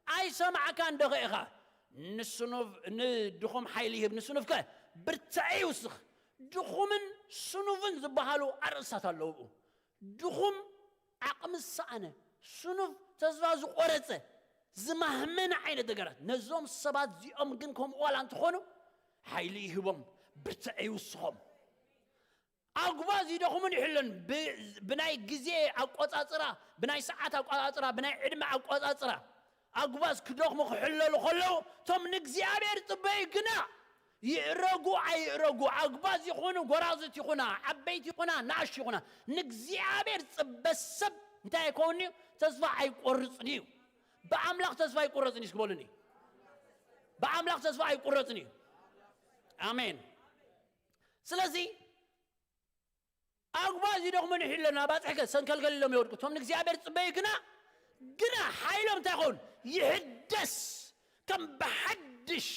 ኣይሰማዕካን ዶ ኢኻ? ንስኑፍ፣ ንድኹም ሓይሊ ይህብ፣ ንስኑፍከ ብርትዒ ይውስኽ። ድኹምን ስኑፍን ዝበሃሉ ኣርእስታት ኣለዉ። ድኹም፣ ዓቕሚ ዝሰኣነ፣ ስኑፍ፣ ተስፋ ዝቖረጸ፣ ዝማህመነ ዓይነት ነገራት። ነዞም ሰባት እዚኦም ግን ከምኡ ዋላ እንተኾኑ ሓይሊ ይህቦም፣ ብርትዒ ይውስኾም። ኣጉባዝ ይደኽሙን ይሕለኑን። ብ-፣ ብናይ ግዜ ኣቆጻጽራ፣ ብናይ ሰዓት ኣቆጻጽራ፣ ብናይ ዕድመ ኣቆጻጽራ ኣጉባዝ ክደኽሙ ክሕለሉ ከለዉ፣ እቶም ንእግዚኣብሔር ዝጽበዩ ግና ይእረጉ ኣይእረጉ፣ ኣጉባዝ ይኹኑ፣ ጎራዙት ይኹና፣ ዓበይቲ ይኹና፣ ንኣሽቱ ይኹና፣ ንእግዚኣብሔር ዝጽበ ሰብ እንታይ ኣይከውንን እዩ? ተስፋ ኣይቆርጽን እዩ። ብኣምላኽ ተስፋ ኣይቁረጽን እዩ፣ እስኪ በሉኒ። ብኣምላኽ ተስፋ ኣይቁረጽን እዩ። ኣሜን። ስለዚ ኣጉባዝ ይደኽሙን ይሕለኑን፣ ኣባጽሕከ ሰንከልከል ኢሎም ይወድቁ። እቶም ንእግዚኣብሔር ዝጽበዩ ግና፣ ግና ሓይሎም እንታይ ይኸውን? ይሕደስ። ከም ብሓድሽ፣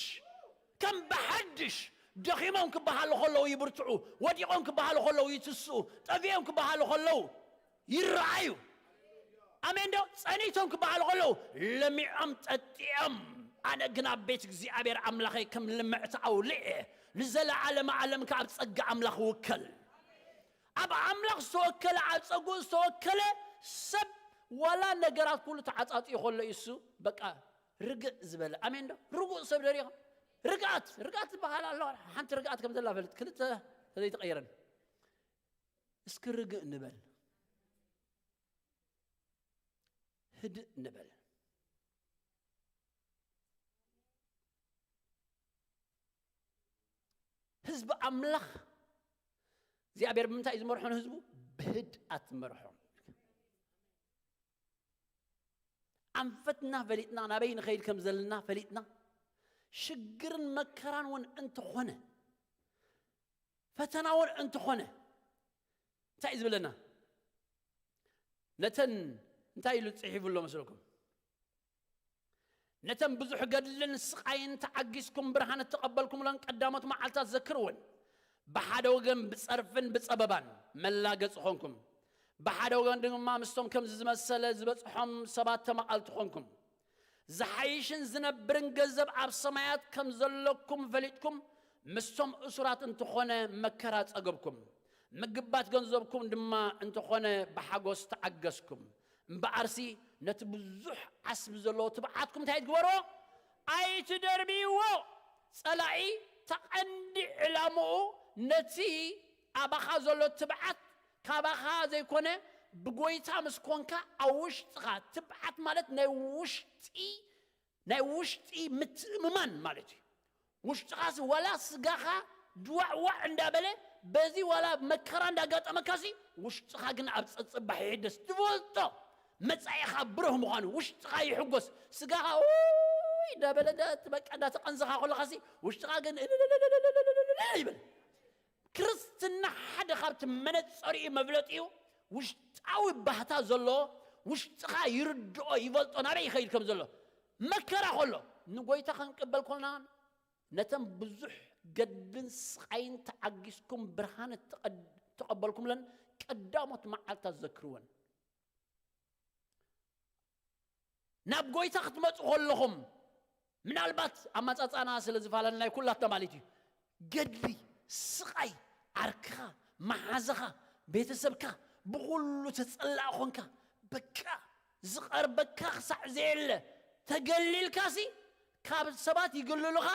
ከም ብሓድሽ ደኺሞም ክበሃሉ ከለዉ ይብርትዑ፣ ወዲቖም ክበሃሉ ከለዉ ይትስኡ፣ ጠፊኦም ክበሃሉ ከለዉ ይረኣዩ። ኣሜን ዶ? ጸኒቶም ክበሃሉ ከለዉ ለሚዖም ጠጢኦም። ኣነ ግን ኣብ ቤት እግዚኣብሔር ኣምላኸይ ከም ልምዕቲ ኣውሊዐ፣ ንዘለዓለመ ዓለም ከኣ ኣብ ጸጋ ኣምላኽ እውከል። ኣብ ኣምላኽ ዝተወከለ፣ ኣብ ጸግኡ ዝተወከለ ሰብ ዋላ ነገራት ኩሉ ተዓጻጽዩ ከሎ እዩ እሱ በቃ ርግእ ዝበለ። ኣሜን ዶ? ርጉእ ሰብ ደሪኻ ርግኣት፣ ርግኣት ዝበሃል ኣሎ። ሓንቲ ርግኣት ከም ዘላ ፈልጥ፣ ክልተ ዘይተቐየረን። እስኪ ርግእ ንበል፣ ህድእ ንበል። ህዝቢ ኣምላኽ እግዚኣብሔር ብምንታይ እዩ ዝመርሖ ንህዝቡ? ብህድኣት ዝመርሖም። ኣንፈትና ፈሊጥና፣ ናበይ ንኸይድ ከም ዘለና ፈሊጥና፣ ሽግርን መከራን እውን እንተኾነ፣ ፈተና እውን እንተኾነ፣ እንታይ እዩ ዝብለና? ነተን እንታይ ኢሉ ጽሒፉ ኣሎ መስለኩም? ነተን ብዙሕ ገድልን ስቓይን ተዓጊስኩም ብርሃን እተቐበልኩምለን ቀዳሞት መዓልታት ዘክርወን። ብሓደ ወገን ብጸርፍን ብጸበባን መላገጺ ኾንኩም፣ ብሓደ ወገን ድማ ምስቶም ከምዚ ዝመሰለ ዝበጽሖም ሰባት ተማቐልቲ ኾንኩም። ዝሓይሽን ዝነብርን ገንዘብ ኣብ ሰማያት ከም ዘለኩም ፈሊጥኩም፣ ምስቶም እሱራት እንተኾነ መከራ ጸገብኩም፣ ምግባት ገንዘብኩም ድማ እንተኾነ ብሓጎስ ተዓገስኩም። እምበኣርሲ ነቲ ብዙሕ ዓስቢ ዘለዎ ትብዓትኩም እንታይ ትግበርዎ? ኣይትደርብይዎ። ጸላኢ ተቐንዲ ዕላምኡ ነቲ ኣባኻ ዘሎ ትብዓት ካባኻ ዘይኮነ ብጎይታ ምስ ኮንካ ኣብ ውሽጥኻ፣ ትብዓት ማለት ናይ ውሽጢ፣ ናይ ውሽጢ ምትእምማን ማለት እዩ። ውሽጥኻሲ ዋላ ስጋኻ ድዋዕዋዕ እንዳበለ፣ በዚ ዋላ መከራ እንዳጋጠመካሲ ውሽጥኻ ግን ኣብ ጸጽባሕ ይሕደስ። ትፈልጦ መጻኢኻ ብሩህ ምዃኑ ውሽጥኻ ይሕጎስ። ስጋኻ ውይ እንዳበለ እንዳ-፣ በቃ እንዳተቐንዘኻ ከለኻሲ ውሽጥኻ ግን እልልልልልልልልል ይብል። ክርስትና ሓደ ካብቲ መነጸሪኡ መፍለጢኡ ውሽጣዊ ባህታ ዘሎ፣ ውሽጥኻ ይርድኦ ይፈልጦ ናበይ ይኸይድ ከም ዘሎ። መከራ ከሎ ንጎይታ ክንቅበል ኮልና ነተን ብዙሕ ገድልን ስቓይን ተዓጊስኩም ብርሃን እተቐድ-፣ እተቐበልኩምለን ቀዳሞት መዓልታት ዘክርወን። ናብ ጎይታ ክትመጹ ከለኹም ምናልባት ኣመጻጽኣና ስለ ዝፈላለ ናይ ኩላትና ማለት እዩ። ገድሊ፣ ስቓይ፣ ዓርክኻ፣ መሓዛኻ፣ ቤተሰብካ ብኹሉ ተጸላእ ኾንካ፣ በቃ ዝቐርበካ ክሳዕ ዘየለ ተገሊልካሲ ካብ ሰባት ይግልሉኻ፣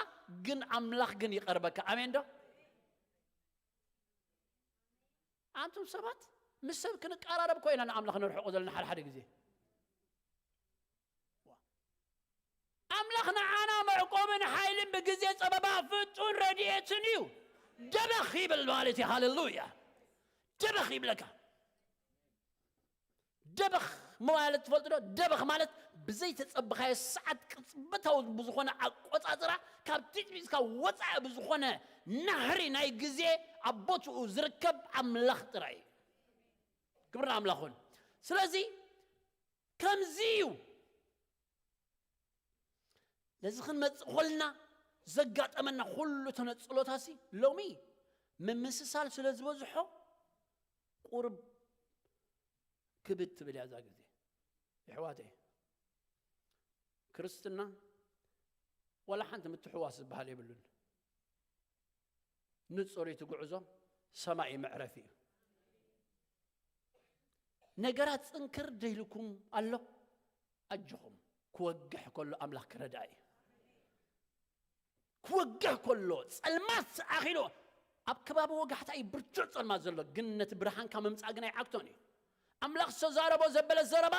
ግን ኣምላኽ ግን ይቐርበካ። ኣሜን ዶ? ኣንቱም ሰባት ንሰብ ክንቀራረብ እኮ ኢና ንኣምላኽ ነርሕቆ ዘለና ሓደ ሓደ ግዜ። ኣምላኽ ንዓና መዕቆብን ሓይልን ብግዜ ጸበባ ፍጡን ረድኤትን እዩ። ደበኽ ይብል ማለት እዩ። ሃሌሉያ። ደበኽ ይብለካ። ደበኽ ማለት ትፈልጡ ዶ? ደበኽ ማለት ብዘይተጸበኻዮ ሰዓት ቅጽበታዊ ብዝኾነ ኣቆጻጽራ ካብ ትጽቢትካ ወጻኢ ብዝኾነ ናህሪ ናይ ግዜ ኣብ ቦትኡ ዝርከብ ኣምላኽ ጥራይ እዩ። ክብሪ ንኣምላኽ ይኹን። ስለዚ ከምዚ እዩ። ነዚ ክንመጽእ ኮልና ዘጋጠመና ኩሉ ተነጽሎታሲ ሎሚ ምምስሳል ስለ ዝበዝሖ ቁርብ ክብድ ትብል እያ እዛ ግዜ። የሕዋተይ፣ ክርስትና ዋላ ሓንቲ ምትሕዋስ ዝበሃል የብሉን። ንጹር እዩ እቲ ጉዕዞ፣ ሰማይ መዕረፊ እዩ። ነገራት ጽንክር ደይልኩም ኣሎ፣ ኣጆኹም። ክወግሕ ከሎ ኣምላኽ ክረድኣ እዩ። ክወግሕ ከሎ ጸልማት ኣኺሉ ኣብ ከባቢ ወጋሕታ እዩ ብርቱዕ ጸልማት ዘሎ፣ ግን ነቲ ብርሃንካ ምምጻእ ግን ኣይዓግቶን እዩ። ኣምላኽ ዝተዛረቦ ዘበለ ዘረባ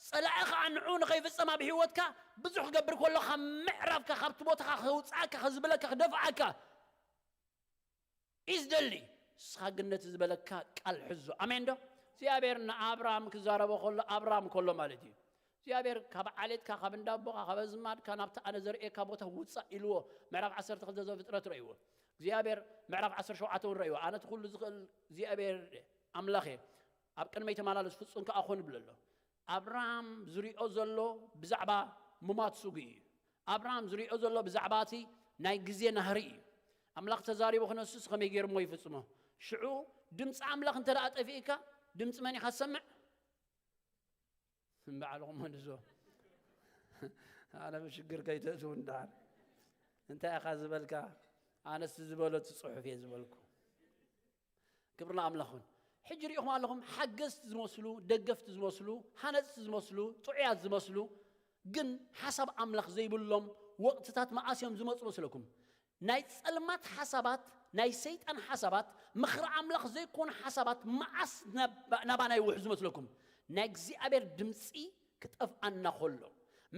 ጸላኢ ኸኣ ንዑ ንኸይፍጸም ኣብ ህይወትካ ብዙሕ ክገብር ከሎ ካብ ምዕራፍካ ካብቲ ቦታኻ ከውጽኣካ ከዝብለካ ክደፍኣካ እዩ ዝደሊ። ንስኻ ግን ነቲ ዝበለካ ቃል ሕዞ። ኣሜን ዶ? እግዚኣብሔር ንኣብራም ክዛረቦ ከሎ ኣብራም ከሎ ማለት እዩ። እግዚኣብሔር ካብ ዓሌትካ ካብ እንዳቦኻ ካብ ኣዝማድካ ናብቲ ኣነ ዘርእየካ ቦታ ውጻእ ኢልዎ። ምዕራፍ ዓሰርተ ክልተ ዘፍጥረት ረእይዎ። እግዚኣብሔር ምዕራፍ ዓሰርተ ሸውዓተ እውን ረእይዎ። ኣነ እቲ ኩሉ ዝኽእል እግዚኣብሔር ኣምላኽ እየ፣ ኣብ ቅድመይ ተመላለስ ፍጹም ከኣ ኹን ይብሎ ኣሎ። ኣብርሃም ዝሪኦ ዘሎ ብዛዕባ ምማት ስጉ እዩ። ኣብርሃም ዝሪኦ ዘሎ ብዛዕባ እቲ ናይ ግዜ ናህሪ እዩ። ኣምላኽ ተዛሪቡ ክነሱስ ከመይ ገይሩ እሞ ይፍጽሞ? ሽዑ ድምፂ ኣምላኽ እንተ ደኣ ጠፊእካ ድምፂ መን ኢኻ ትሰምዕ? ንባዕልኹም መልሶ። ኣነ ብሽግር ከይተእትው እንዳር እንታይ ኢኻ ዝበልካ? ኣነስ ዝበሎ እቲ ጽሑፍ እየ ዝበልኩ። ክብሪ ንኣምላኽ ይኹን። ሕጂ ሪኢኹም ኣለኹም፣ ሓገዝቲ ዝመስሉ፣ ደገፍቲ ዝመስሉ፣ ሃነፅቲ ዝመስሉ፣ ጥዑያት ዝመስሉ፣ ግን ሓሳብ ኣምላኽ ዘይብሎም ወቕትታት መዓስ እዮም ዝመፁ መስለኩም? ናይ ጸልማት ሓሳባት፣ ናይ ሰይጣን ሓሳባት፣ ምኽሪ ኣምላኽ ዘይኮኑ ሓሳባት መዓስ ናብ-፣ ናባና ይውሕዙ መስለኩም? ናይ እግዚኣብሔር ድምፂ ክጠፍኣና ከሎ፣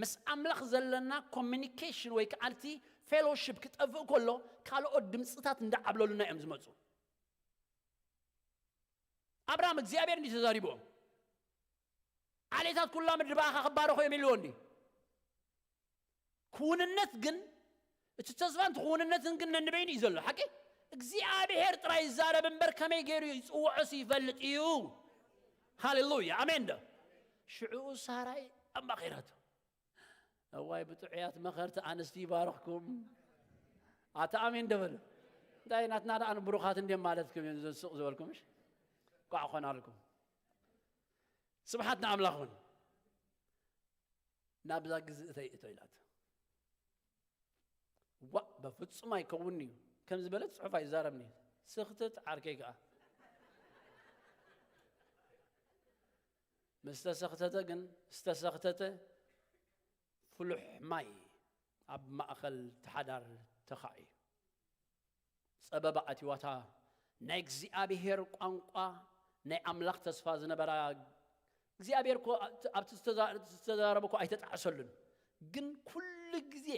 ምስ ኣምላኽ ዘለና ኮሚኒኬሽን ወይ ከዓ እቲ ፌሎሺፕ ክጠፍእ ከሎ፣ ካልኦት ድምፅታት እንዳዓብለሉና እዮም ዝመፁ። ኣብርሃም እግዚኣብሔር እንዲ ተዛሪብዎ፣ ዓሌታት ኩላ ምድሪ ብኣኻ ክባረኹ እዮም ኢልዎ እንዲ። ክውንነት ግን፣ እቲ ተስፋ እንተ ክውንነትን ግን ነንበይኑ እዩ ዘሎ። ሓቂ እግዚኣብሔር ጥራይ ይዛረብ እምበር ከመይ ገይሩ ይጽውዖስ ይፈልጥ እዩ። ሃሌሉያ፣ ኣሜን ዶ? ሽዑ ሳራይ ኣማኺራቶ። እዋይ ብጥዑያት መኸርቲ ኣንስቲ ይባርኽኩም። ኣታ ኣሜን ዶ በሉ። እንታይ ናትና ደኣ ንብሩኻት እንድዮም ማለትኩም እዮም ዘስቕ ዝበልኩም፣ እሺ? ቋዕ ኾናልኩም። ስብሓት ንኣምላኽ ይኹን። ናብዛ ግዝእተይ እቶ ኢላቶ። ዋእ በፍጹም ኣይከውንን'ዩ ከም ዝበለት ጽሑፍ ኣይዛረብን'ዩ። ስኽትት ዓርከይ ከኣ ምስ ተሰኽተተ ግን ዝተሰኽተተ ፍሉሕ ማይ ኣብ ማእከል እቲ ሓዳር ተኻዕዩ። ጸበባ ኣትይዋ እታ ናይ እግዚኣብሄር ቋንቋ ናይ ኣምላኽ ተስፋ ዝነበራ እግዚኣብሔር እኮ ኣብቲ ዝተዛ-፣ ዝተዛረበ እኮ ኣይተጣዕሰሉን። ግን ኩሉ ግዜ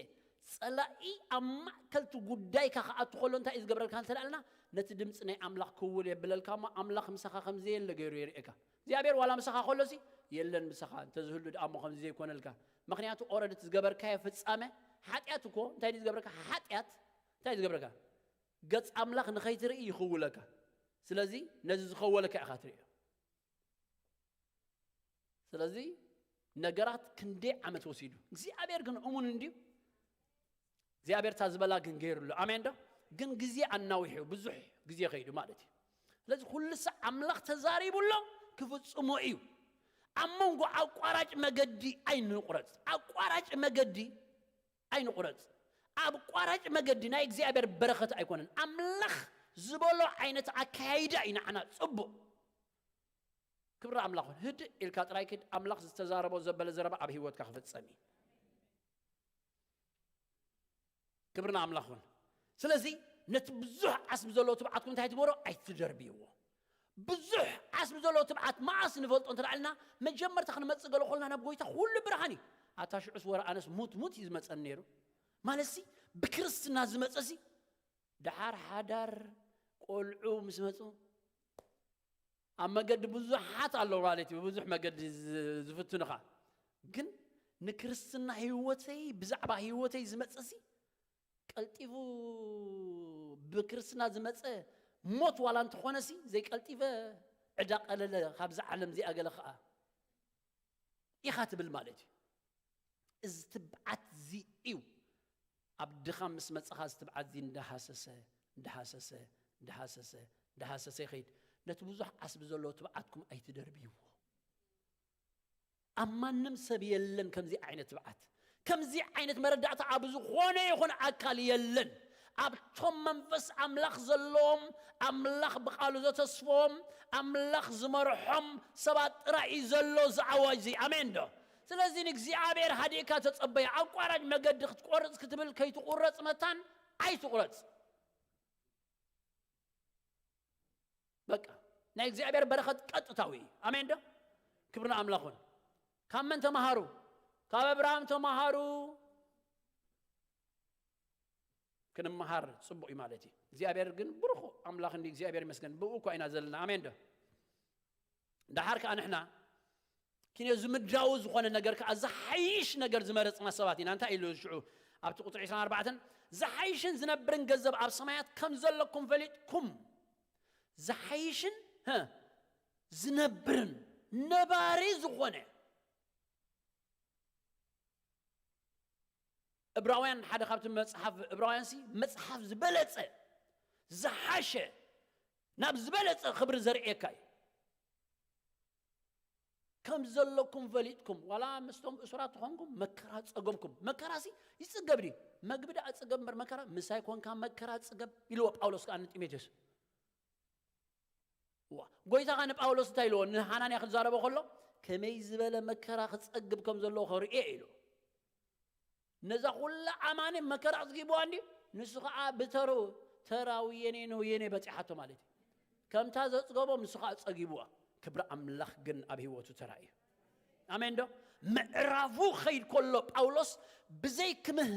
ጸላኢ ኣብ ማእከል እቲ ጉዳይካ ክኣቱ ከሎ እንታይ እዩ ዝገብረልካ እንተ ደኣልና፣ ነቲ ድምፂ ናይ ኣምላኽ ክውል የብለልካ እሞ ኣምላኽ ምሳኻ ከም ዘየለ ገይሩ የርእየካ። እግዚኣብሔር ዋላ ምሳኻ ከሎሲ የለን ምሳኻ፣ እንተዝህሉ ደኣ እሞ ከምዚ ዘይኮነልካ። ምኽንያቱ ኦረዲ እቲ ዝገበርካዮ ፍጻመ ሓጢኣት እኮ እንታይ ድዩ ዝገብረካ? ሓጢኣት እንታይ እዩ ዝገብረካ? ገጽ ኣምላኽ ንኸይትርኢ ይኽውለካ። ስለዚ ነዚ ዝኸወለካ ኢኻ ትርእዮ። ስለዚ ነገራት ክንደይ ዓመት ወሲዱ እግዚኣብሔር ግን እሙን እንድዩ። እግዚኣብሔር እታ ዝበላ ግን ገይሩሉ። ኣሜን ዶ? ግን ግዜ ኣናዊሑ ብዙሕ ግዜ ከይዱ ማለት እዩ። ስለዚ ኩሉ ሳዕ ኣምላኽ ተዛሪቡሎ ክፍጽሞ እዩ። ኣብ መንጎ ኣቋራጭ መገዲ ኣይንቁረጽ። ኣቋራጭ መገዲ ኣይንቁረጽ። ኣቋራጭ መገዲ ናይ እግዚኣብሔር በረኸት ኣይኮነን። ኣምላኽ ዝበሎ ዓይነት ኣካያይዳ እዩ ንዓና ጽቡቕ። ክብሪ ኣምላኽ ይኹን። ህድእ ኢልካ ጥራይ ኪድ፣ ኣምላኽ ዝተዛረቦ ዘበለ ዘረባ ኣብ ህይወትካ ክፍጸም እዩ። ክብሪ ንኣምላኽ ይኹን። ስለዚ ነቲ ብዙሕ ዓስቢ ዘለዎ ትብዓትኩም እንታይ ትበሮ? ኣይትደርብይዎ። ብዙሕ ዓስቢ ዘለዎ ትብዓት መዓስ ንፈልጦ እንተ ደኣ ኢልና፣ መጀመርታ ክንመጽእ ገለ ኮልና ናብ ጎይታ ኩሉ ብርሃን እዩ። ኣታ ሽዑስ ወረ ኣነስ ሙት ሙት እዩ ዝመጸኒ ነይሩ። ማለትሲ ብክርስትና ዝመጸሲ፣ ደሓር ሓዳር ቆልዑ ምስ መጹ፣ ኣብ መገዲ ብዙሓት ኣለዉ ማለት እዩ። ብዙሕ መገዲ ዝ-፣ ዝፍትኑኻ። ግን ንክርስትና ህይወተይ፣ ብዛዕባ ህይወተይ ዝመጸሲ፣ ቀልጢፉ ብክርስትና ዝመጸ ሞት ዋላ እንተኾነሲ፣ ዘይቀልጢፈ ዕዳ ቀለለ ካብዛ ዓለም እዚኣ ገለ ኸኣ ኢኻ ትብል ማለት እዩ። እዚ ትብዓት እዚ እዩ። ኣብ ድኻም ምስ መጻኻ፣ እዚ ትብዓት እዚ እንዳሃሰሰ፣ እንዳሃሰሰ፣ እንዳሃሰሰ፣ እንዳሃሰሰ ይኸይድ። ነቲ ብዙሕ ዓስቢ ዘለዎ ትብዓትኩም ኣይትደርብይዎ። ኣብ ማንም ሰብ የለን ከምዚ ዓይነት ትብዓት። ከምዚ ዓይነት መረዳእታ ኣብ ዝኾነ ይኹን ኣካል የለን። ኣብቶም መንፈስ ኣምላኽ ዘለዎም፣ ኣምላኽ ብቓሉ ዘተስፎም፣ ኣምላኽ ዝመርሖም ሰባት ጥራይ እዩ ዘሎ እዚ ኣዋጅ እዚ። ኣሜን ዶ? ስለዚ ንእግዚኣብሔር ሃዲእካ ተጸበየ። ኣቋራጭ መገዲ ክትቆርጽ ክትብል ከይትቁረጽ መታን ኣይትቁረጽ። በቃ ናይ እግዚኣብሔር በረኸት ቀጥታዊ እዩ። ኣሜን ዶ? ክብሪ ንኣምላኽ ይኹን። ካብ መን ተማሃሩ? ካብ ኣብርሃም ተማሃሩ። ክንመሃር ጽቡቕ እዩ ማለት እዩ። እግዚኣብሔር ግን ብሩኽ ኣምላኽ እንዲ እግዚኣብሔር ይመስገን። ብኡ እኳ ኢና ዘለና። ኣሜን ዶ? ደሓር ከኣ ንሕና ኪነ ዝምድራዊ ዝኾነ ነገር ከኣ ዝሓይሽ ነገር ዝመረጽና ሰባት ኢና። እንታይ ኢሉ ሽዑ ኣብቲ ቁጽሪ ዕስራን ኣርባዕተን፣ ዝሓይሽን ዝነብርን ገንዘብ ኣብ ሰማያት ከም ዘለኩም ፈሊጥኩም፣ ዝሓይሽን፣ ሀ፣ ዝነብርን ነባሪ ዝኾነ። እብራውያን ሓደ ካብቲ መጽሓፍ እብራውያን ሲ መጽሓፍ ዝበለጸ፣ ዝሓሸ፣ ናብ ዝበለጸ ክብሪ ዘርእየካ እዩ። ከም ዘለኩም ፈሊጥኩም፣ ዋላ ምስቶም እሱራት ተኾንኩም መከራ ጸገምኩም። መከራ ሲ ይጽገብ ድዩ? መግቢ ደኣ ጽገብ እምበር መከራ፣ ምሳይ ኮንካ መከራ ጽገብ ኢልዎ ጳውሎስ ከኣ ንጢሞቴዎስ። ዋ፣ ጎይታ ኸኣ ንጳውሎስ እንታይ ኢልዎ? ንሃናንያ ክዛረቦ ከሎ፣ ከመይ ዝበለ መከራ ክጸግብ ከም ዘለዎ ከርእዮ ኢሉ። ነዛ ኩላ ኣማኒ መከራ ኣጽጊብዋ እንድዩ፣ ንሱ ኸኣ ብተሩ ተራ ውየኔ ንውየኔ በጺሓቶ ማለት እዩ። ከምታ ዘጽገቦም ንሱ ኸኣ ጸጊብዋ። ክብሪ ኣምላኽ ግን ኣብ ህይወቱ ተራእዩ። ኣሜን ዶ? ምዕራፉ ኸይድ ከሎ ጳውሎስ ብዘይ ክምህ፣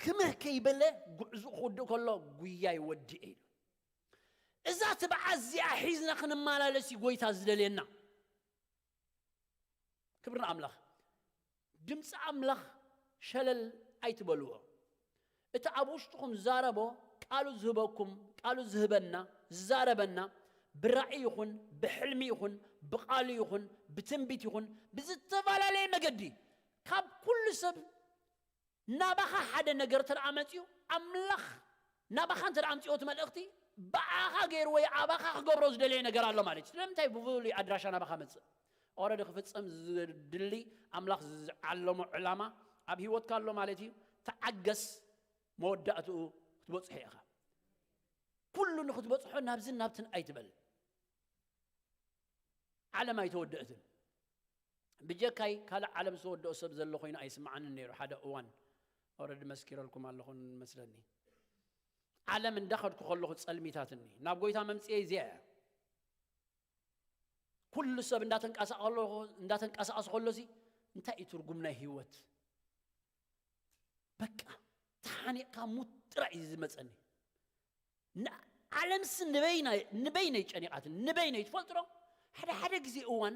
ክምህ ከይበለ ጉዕዞ ክውድእ ከሎ ጉያ ይወድእ ኢሉ። እዛ ትብዓት እዚኣ ሒዝና ክንመላለስ እዩ ጎይታ ዝደልየና። ክብሪ ንኣምላኽ። ድምፂ ኣምላኽ ሸለል ኣይትበልዎ። እቲ ኣብ ውሽጥኹም ዝዛረቦ ቃሉ ዝህበኩም፣ ቃሉ ዝህበና፣ ዝዛረበና፣ ብራእይ ይኹን፣ ብሕልሚ ይኹን፣ ብቃሉ ይኹን፣ ብትንቢት ይኹን፣ ብዝተፈላለየ መገዲ ካብ ኩሉ ሰብ ናባኻ ሓደ ነገር እንተ ደኣ መጺኡ፣ ኣምላኽ ናባኻ እንተ ደኣ ኣምጺኦ እቲ መልእኽቲ፣ ብኣኻ ገይሩ ወይ ኣባኻ ክገብሮ ዝደለየ ነገር ኣሎ ማለት እዩ። ስለምንታይ ብፍሉይ ኣድራሻ ናባኻ መጽእ? ኦረዲ ክፍጸም ዝድሊ ኣምላኽ ዝዓለሞ ዕላማ ኣብ ህይወትካ ኣሎ ማለት እዩ። ተዓገስ፣ መወዳእትኡ ክትበጽሖ ኢኻ። ኩሉ ንኽትበጽሖ ናብዝን ናብትን ኣይትበል። ዓለም ኣይተወደእትን። ብጀካይ ካልእ ዓለም ዝተወደኦ ሰብ ዘሎ ኮይኑ ኣይስምዓንን ነይሩ። ሓደ እዋን ኦረዲ መስኪረልኩም ኣለኹ መስለኒ። ዓለም እንዳኸድኩ ከለኹ ጸልሚታትኒ። ናብ ጎይታ መምጽኤ እዚኣ እያ። ኩሉ ሰብ እንዳተንቀሳቐ-፣ እንዳተንቀሳቐስ ከሎሲ እንታይ እዩ ትርጉም ናይ ህይወት? በቃ ተሓኒቕካ ሙት ጥራይ እዩ ዝመጸኒ። ንዓለምሲ ንበይና-፣ ንበይነይ ጨኒቓትኒ፣ ንበይነይ ትፈልጡ ዶ? ሓደ ሓደ ግዜ እዋን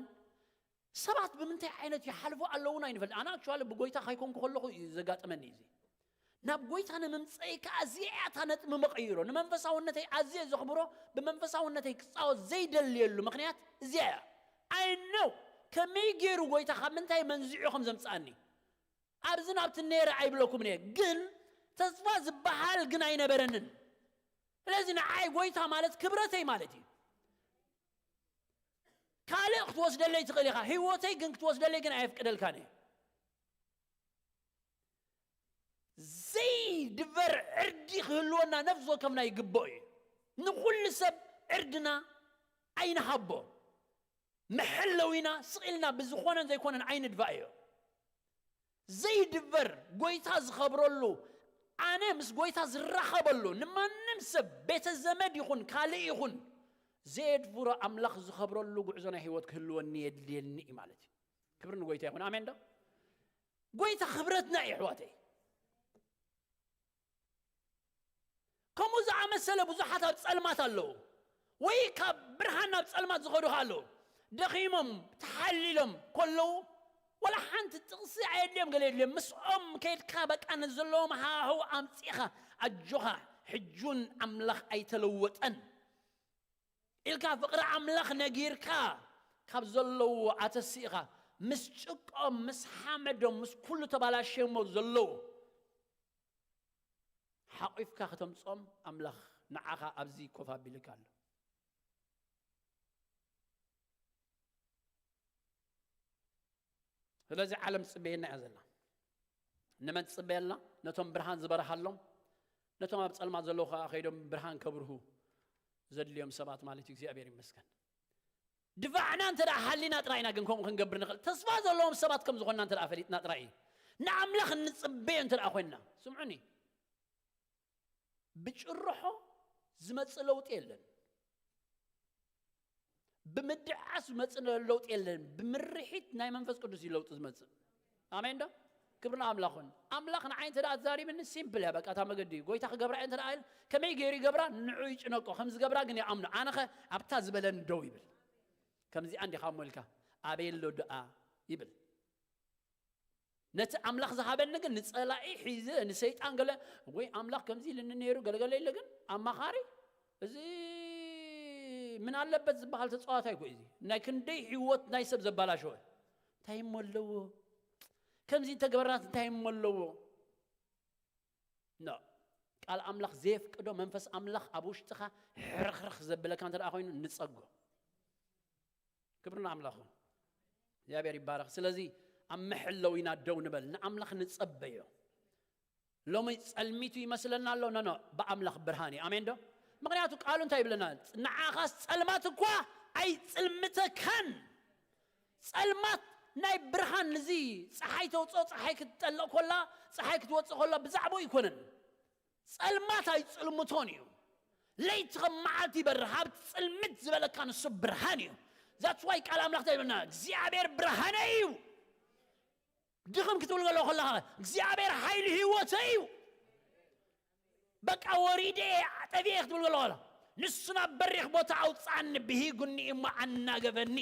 ሰባት ብምንታይ ዓይነት ይሓልፉ ኣለዉን ኣይንፈልጥ። ኣነ ኣክቹዋሊ ብጎይታ ከይኮንኩ ከለኹ እዩ ዘጋጠመኒ እዚ። ናብ ጎይታ ንምምፀይ ከኣ እዚኣ እያ እታ ነጥቢ መቐይሮ። ንመንፈሳውነተይ ኣዝየ ዘኽብሮ፣ ብመንፈሳውነተይ ክፃወት ዘይደልየሉ ምኽንያት እዚኣ እያ። I know ከመይ ገይሩ ጎይታ ካብ ምንታይ መንዚዑ ከም ዘምፅኣኒ። ኣብዚ ናብቲ ነይረ ኣይብለኩምን እየ፣ ግን ተስፋ ዝበሃል ግን ኣይነበረንን። ስለዚ ንዓይ ጎይታ ማለት ክብረተይ ማለት እዩ። ካልእ ክትወስደለይ ትኽእል ኢኻ፣ ህይወተይ ግን ክትወስደለይ ግን ኣየፍቅደልካን እየ። ዘይድበር ዕርዲ ክህልወና ነፍሲ ወከፍና ይግብኦ እዩ። ንኹሉ ሰብ ዕርድና ኣይንሃቦ። መሐለዊና ስቕ ኢልና ብዝኾነን ዘይኮነን ኣይንድፋእዮ። ዘይድበር ጎይታ ዝኸብረሉ፣ ኣነ ምስ ጎይታ ዝራኸበሉ፣ ንማንም ሰብ ቤተ ዘመድ ይኹን ካልእ ይኹን ዘየድፍሮ ኣምላኽ ዝኸብረሉ ጉዕዞ ናይ ህይወት ክህልወኒ የድልየኒ እዩ ማለት እዩ። ክብሪ ንጎይታ ይኹን። ኣሜን ዶ? ጎይታ ክብረትና እዩ ኣሕዋተይ። ከምኡ ዝኣመሰለ ብዙሓት ኣብ ጸልማት ኣለዉ፣ ወይ ካብ ብርሃን ናብ ጸልማት ዝኸዱ ኣለዉ። ደኺሞም ተሓሊሎም ከለዉ፣ ወላ ሓንቲ ጥቕሲ ኣየድልዮም፣ ገለ የድልዮም። ምስኦም ከይድካ በቃ ንዘለዎም ሃዋህው ኣምጺእኻ፣ ኣጆኻ፣ ሕጁን ኣምላኽ ኣይተለወጠን ኢልካ፣ ፍቕሪ ኣምላኽ ነጊርካ፣ ካብ ዘለዉ ኣተሲእኻ፣ ምስ ጭቆም፣ ምስ ሓመዶም፣ ምስ ኩሉ ተባላሽዮሞ ዘለዉ ሓቂፍካ ከተምጾም ኣምላኽ ንዓኻ ኣብዚ ኮፍ ኣቢልካ ኣሎ። ስለዚ ዓለም ትጽበየና እያ ዘላ። ንመን ትጽበየላ? ነቶም ብርሃን ዝበርሃሎም፣ ነቶም ኣብ ጸልማት ዘለዉ ከኣ ከይዶም ብርሃን ከብርሁ ዘድልዮም ሰባት ማለት እዩ። እግዚኣብሔር ይመስገን። ድፋዕና እንተ ደኣ ሃሊና ጥራይ ኢና ግን ከምኡ ክንገብር ንኽእል። ተስፋ ዘለዎም ሰባት ከም ዝኾንና እንተ ደኣ ፈሊጥና ጥራይ እዩ። ንኣምላኽ እንጽበዮ እንተ ደኣ ኮይንና፣ ስምዑኒ፣ ብጭርሖ ዝመጽእ ለውጢ የለን። ብምድዓስ ዝመጽእ ለውጢ የለን። ብምርሒት ናይ መንፈስ ቅዱስ እዩ ለውጢ ዝመጽእ። ኣሜን ዶ? ክብሪ ንኣምላኽ ይኹን። ኣምላኽ ንዓይ እንተ ደኣ ተዛሪብኒ ሲምፕል እያ፣ በቃ እታ መገዲ እዩ። ጎይታ ክገብራ እየ እንተ ደኣ ኢሉ፣ ከመይ ገይሩ ይገብራ? ንዑ ይጭነቆ። ከም ዝገብራ ግን ይኣምኖ። ኣነኸ ኣብታ ዝበለኒ ደው ይብል። ከምዚኣ እንዲኻ እሞ ኢልካ፣ ኣበይ ኣሎ ደኣ ይብል። ነቲ ኣምላኽ ዝሃበኒ ግን ንጸላኢ ሒዘ፣ ንሰይጣን ገለ፣ ወይ ኣምላኽ ከምዚ ኢልኒ ነይሩ፣ ገለገለ ኢለ ግን ኣማኻሪ፣ እዚ ምን ኣለበት ዝበሃል ተጻዋታይ እኮ እዩ እዚ። ናይ ክንደይ ህይወት ናይ ሰብ ዘባላሸወ። እንታይ እሞ ኣለዎ? ከምዚ እንተገበርናስ እንታይ እሞ ኣለዎ? ኖ። ቃል ኣምላኽ ዘየፍቅዶ መንፈስ ኣምላኽ ኣብ ውሽጥኻ ሕርኽርኽ ዘብለካ እንተ ደኣ ኮይኑ ንጸጎ። ክብሪ ንኣምላኽ ይኹን። እግዚኣብሔር ይባረኽ። ስለዚ ኣብ መሐለዊና ደው ንበል፣ ንኣምላኽ ንጸበዮ። ሎሚ ጸልሚቱ ይመስለና ኣሎ፣ ኖ፣ ኖ፣ ብኣምላኽ ብርሃን እዩ። ኣሜን ዶ? ምኽንያቱ ቃሉ እንታይ ይብለና? ንዓኻስ ጸልማት እኳ ኣይጽልምተካን። ጸልማት ናይ ብርሃን፣ እዚ ጸሓይ ተውጽኦ፣ ጸሓይ ክትጠልቕ ኮላ፣ ጸሓይ ክትወጽእ ኮላ ብዛዕባኡ ኣይኮነን። ጸልማት ኣይጽልምቶን እዩ። ለይቲ ከም መዓልቲ ይበርህ፣ ኣብቲ ጽልምት ዝበለካ ንሱ ብርሃን እዩ። That's why ቃል ኣምላኽ እንታይ ይብለና? እግዚኣብሔር ብርሃነይ እዩ። ድኽም ክትብል ከሎ ከለኻ፣ እግዚኣብሔር ሓይሊ ህይወተይ እዩ። በቃ ወሪደ እየ፣ ጠፊኤ ክትብል ከሎ ከሎ፣ ንሱ ናብ በሪኽ ቦታ ኣውጽኣኒ፣ ብሂጉኒ እሞ ኣናገፈኒ።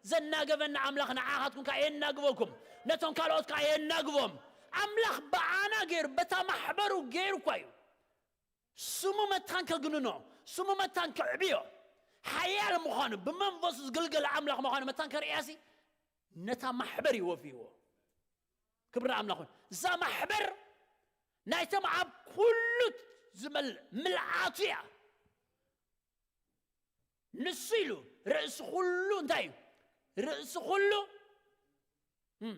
ዘናገፈኒ ኣምላኽ ንዓኻትኩም ከኣ የናግፈኩም፣ ነቶም ካልኦት ከኣ የናግፎም። ኣምላኽ ብኣና ገይሩ፣ በታ ማሕበሩ ገይሩ እኳ እዩ። ስሙ መታን ከግንኖ፣ ስሙ መታን ከዕብዮ፣ ሓያል ምዃኑ፣ ብመንፈሱ ዝግልገል ኣምላኽ ምዃኑ መታን ከርእያሲ፣ ነታ ማሕበር እዩ ወፍይዎ። ክብሪ ኣምላኽ ይኹን። እዛ ማሕበር ናይቶም ኣብ ኩሉ ዝመል-፣ ምልኣቱ እያ። ንሱ ኢሉ ርእሲ ኩሉ እንታይ እዩ? ርእሲ ኩሉ፣ እም፣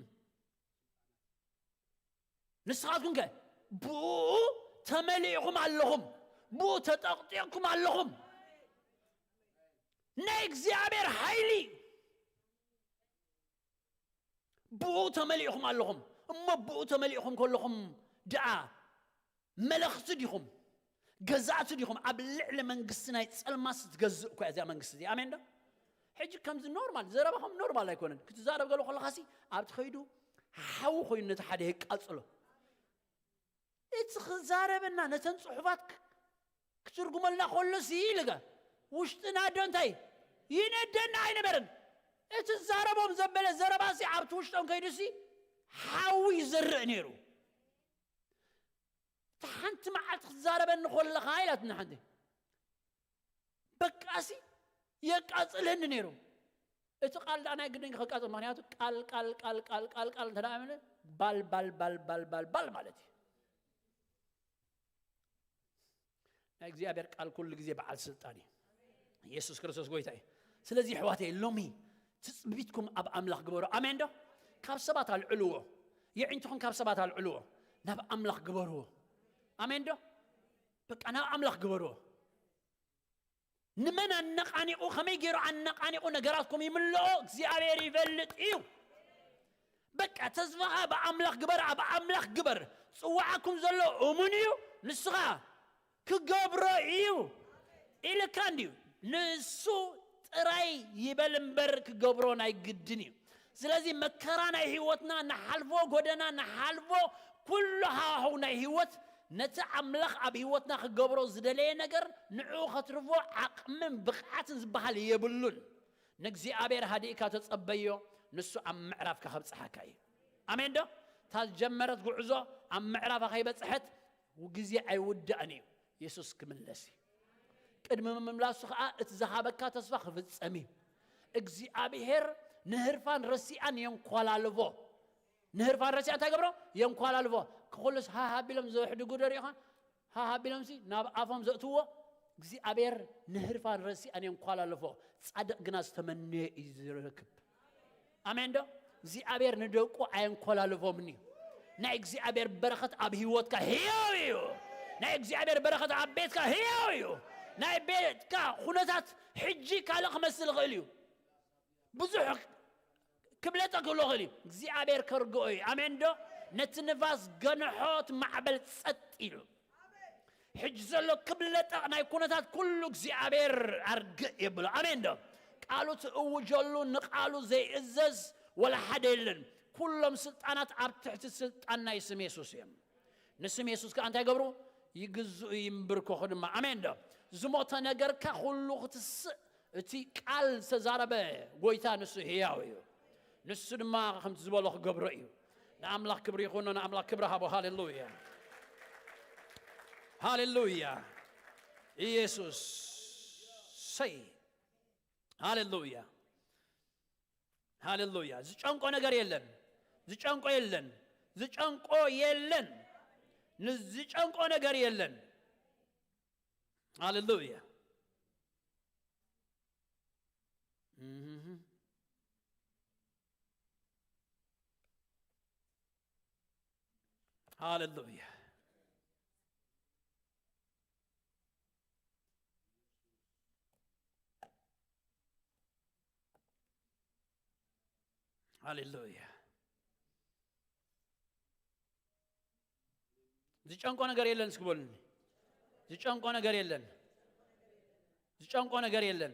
ንስኻትኩም ከ ብኡ ተመሊእኹም ኣለኹም፣ ብኡ ተጠቕጢቕኩም ኣለኹም። ናይ እግዚኣብሔር ሓይሊ ብኡ ተመሊእኹም ኣለኹም። እሞ ብኡ ተመሊእኹም ከለኹም ደኣ መለኽቲ ዲኹም? ገዛእቲ ዲኹም? ኣብ ልዕሊ መንግስቲ ናይ ጸልማት ትገዝእ እኮ እያ እዚኣ መንግስቲ እዚኣ። ኣሜን ዶ? ሕጂ ከምዚ ኖርማል፣ ዘረባኹም ኖርማል ኣይኮነን። ክትዛረብ ገለ ከለኻሲ ኣብ ትኸይዱ ሓዊ ኮይኑ ነቲ ሓደ የቃጽሎ። እቲ ክዛረበና ነተን ጽሑፋት ክ-፣ ክትርጉመልና ከሎሲ ኢልካ ውሽጥና ዶ እንታይ ይነደና ኣይነበረን። እቲ ዛረቦም ዘበለ ዘረባሲ ኣብቲ ውሽጦም ከይዱሲ ሓዊ ይዘርእ ነይሩ። እታ ሓንቲ መዓልቲ ክትዛረበኒ ከለኻ ኢላትኒ ሓንቲ። በቃሲ የቃጽለኒ ነይሩ። እቲ ቃል ደኣ ናይ ግድን ከቃጽል፣ ምኽንያቱ ቃል፣ ቃል፣ ቃል፣ ቃል፣ ቃል፣ ቃል እንተ ደኣ በለ፣ ባል፣ ባል፣ ባል፣ ባል፣ ባል፣ ባል ማለት እዩ። ናይ እግዚኣብሔር ቃል ኩሉ ግዜ በዓል ስልጣን እዩ። ኢየሱስ ክርስቶስ ጎይታ እዩ። ስለዚ ኣሕዋተይ፣ ሎሚ ትጽቢትኩም ኣብ ኣምላኽ ግበሩ። ኣሜን ዶ? ካብ ሰባት ኣልዕልዎ። የዒንትኹም ካብ ሰባት ኣልዕልዎ። ናብ ኣምላኽ ግበርዎ። ኣሜን ዶ? በቃ ናብ ኣምላኽ ግበርዎ። ንመን ኣነቃኒቑ፣ ከመይ ገይሩ ኣነቃኒቑ ነገራትኩም ይምልኦ እግዚኣብሔር ይፈልጥ እዩ። በቃ ተስፋኻ ብኣምላኽ ግበር፣ ኣብ ኣምላኽ ግበር። ጽዋዓኩም ዘሎ እሙን እዩ፣ ንስኻ ክገብሮ እዩ ኢልካ እንድዩ። ንሱ ጥራይ ይበል እምበር ክገብሮ ናይ ግድን እዩ። ስለዚ መከራ ናይ ህይወትና ንሓልፎ፣ ጎደና ንሓልፎ፣ ኩሉ ሃዋህው ናይ ህይወት ነቲ ኣምላኽ ኣብ ህይወትና ክገብሮ ዝደለየ ነገር ንዕኡ ከትርፎ ዓቕምን ብቕዓትን ዝበሃል የብሉን። ንእግዚኣብሔር ሃዲእካ ተጸበዮ፣ ንሱ ኣብ ምዕራፍካ ከብጽሓካ እዩ። ኣሜን ዶ? እታ ዝጀመረት ጉዕዞ ኣብ ምዕራፋ ከይበጽሐት ግዜ ኣይውዳእን እዩ። የሱስ ክምለስ እዩ። ቅድሚ ምምላሱ ከዓ እቲ ዝሃበካ ተስፋ ክፍጸም እዩ። እግዚኣብሔር ንህርፋን ረሲኣን የንኳላልፎ። ንህርፋን ረሲኣን እንታይ ገብሮ? የንኳላልፎ። ክኹልስ ሃሃ ቢሎም ዘሕድጉ ዶ ርኢኻ? ሃሃ ቢሎምሲ ናብ ኣፎም ዘእትዎ እግዚኣብሔር ንህርፋን ረሲኣን የንኳላልፎ። ጻድቕ ግና ዝተመነየ እዩ ዝረክብ። ኣሜን ዶ? እግዚኣብሔር ንደቁ ኣየንኮላልፎምን እዩ። ናይ እግዚኣብሔር በረኸት ኣብ ህይወትካ ህያው እዩ። ናይ እግዚኣብሔር በረኸት ኣብ ቤትካ ህያው እዩ። ናይ ቤትካ ኩነታት ሕጂ ካልእ ክመስል ይኽእል እዩ። ብዙሕ ክብለጠ ክብሎ ይኽእል እዩ። እግዚኣብሔር ከርግኦ እዩ። ኣሜን ዶ? ነቲ ንፋስ ገንሖ፣ እቲ ማዕበል ጸጥ ኢሉ። ሕጂ ዘሎ ክብለጠቕ ናይ ኩነታት ኩሉ እግዚኣብሔር ኣርግእ የብሎ። ኣሜን ዶ? ቃሉ ትእውጀሉ ንቃሉ ዘይእዘዝ ወላ ሓደ የለን። ኩሎም ስልጣናት ኣብ ትሕቲ ስልጣን ናይ ስም የሱስ እዮም። ንስም የሱስ ከኣ እንታይ ገብሩ? ይግዝኡ፣ ይንብርከኹ ድማ። ኣሜን ዶ? ዝሞተ ነገርካ ኩሉ ክትስእ፣ እቲ ቃል ዝተዛረበ ጎይታ ንሱ ህያው እዩ። ንሱ ድማ ከምቲ ዝበሎ ክገብሮ እዩ። ንኣምላኽ ክብሪ ይኹኖ፣ ንኣምላኽ ክብሪ ሃቦ። ሃሌሉያ፣ ሃሌሉያ። ኢየሱስ ሰይ፣ ሃሌሉያ፣ ሃሌሉያ። ዝጨንቆ ነገር የለን፣ ዝጨንቆ የለን፣ ዝጨንቆ የለን፣ ንዝጨንቆ ነገር የለን። ሃሌሉያ። እህ። ሃሌሉያ። ሃሌሉያ። ዝጨንቆ ነገር የለን እስኪ በሉኒ። ዝጨንቆ ነገር የለን። ዝጨንቆ ነገር የለን።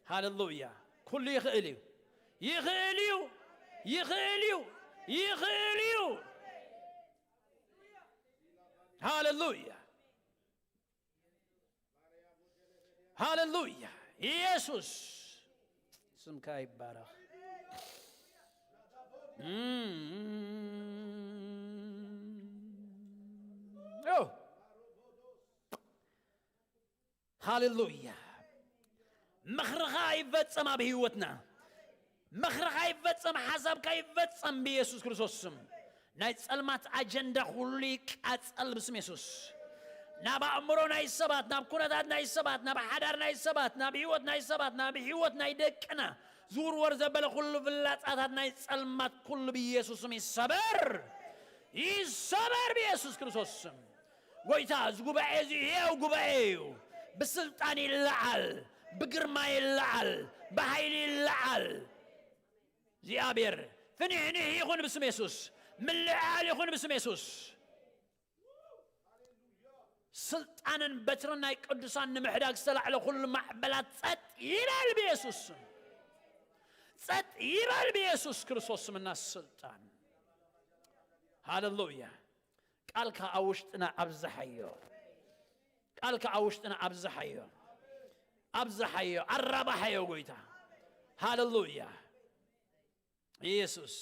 ሃሌሉያ። ኩሉ ይኽእል እዩ። ይኽእል እዩ። ይኽእል እዩ። ይኽእል እዩ። ሃሌሉያ። ሃሌሉያ። ኢየሱስ ስምካ ይባረኽ። እም። ኦ። ሃሌሉያ። ምኽርኻ ይፈጸም ኣብ ህይወትና። ምኽርኻ ይፈጸም፣ ሓሳብካ ይፈጸም ብኢየሱስ ክርስቶስ ስም። ናይ ጸልማት ኣጀንዳ ኩሉ ይቃጸል ብስም የሱስ። ናብ ኣእምሮ ናይ ሰባት፣ ናብ ኩነታት ናይ ሰባት፣ ናብ ሓዳር ናይ ሰባት፣ ናብ ህይወት ናይ ሰባት፣ ናብ ህይወት ናይ ደቅና ዝውርወር ዘበለ ኩሉ ፍላጻታት ናይ ጸልማት ኩሉ ብኢየሱስ ስም ይሰበር። ይሰበር ብኢየሱስ ክርስቶስ ስም። ጎይታ፣ እዚ ጉባኤ እዚ ህያው ጉባኤ እዩ። ብስልጣን ይለዓል፣ ብግርማ ይለዓል፣ ብሓይሊ ይለዓል። እግዚኣብሔር ፍንሕንሕ ይኹን ብስም የሱስ። ምልዕዓል ይኹን ብስም የሱስ። ስልጣንን በትርን ናይ ቅዱሳን ንምሕዳግ ዝተላዕለ ኩሉ ማዕበላት ጸጥ ይበል ብየሱስ ስም። ጸጥ ይበል ብየሱስ ክርስቶስ ስምና ስልጣን። ሃሌሉያ። ቃልካ ኣብ ውሽጥና ኣብዝሓዮ። ቃልካ ኣብ ውሽጥና ኣብዝሓዮ። ኣብዝሓዮ፣ ኣራባሓዮ ጎይታ። ሃሌሉያ። ኢየሱስ።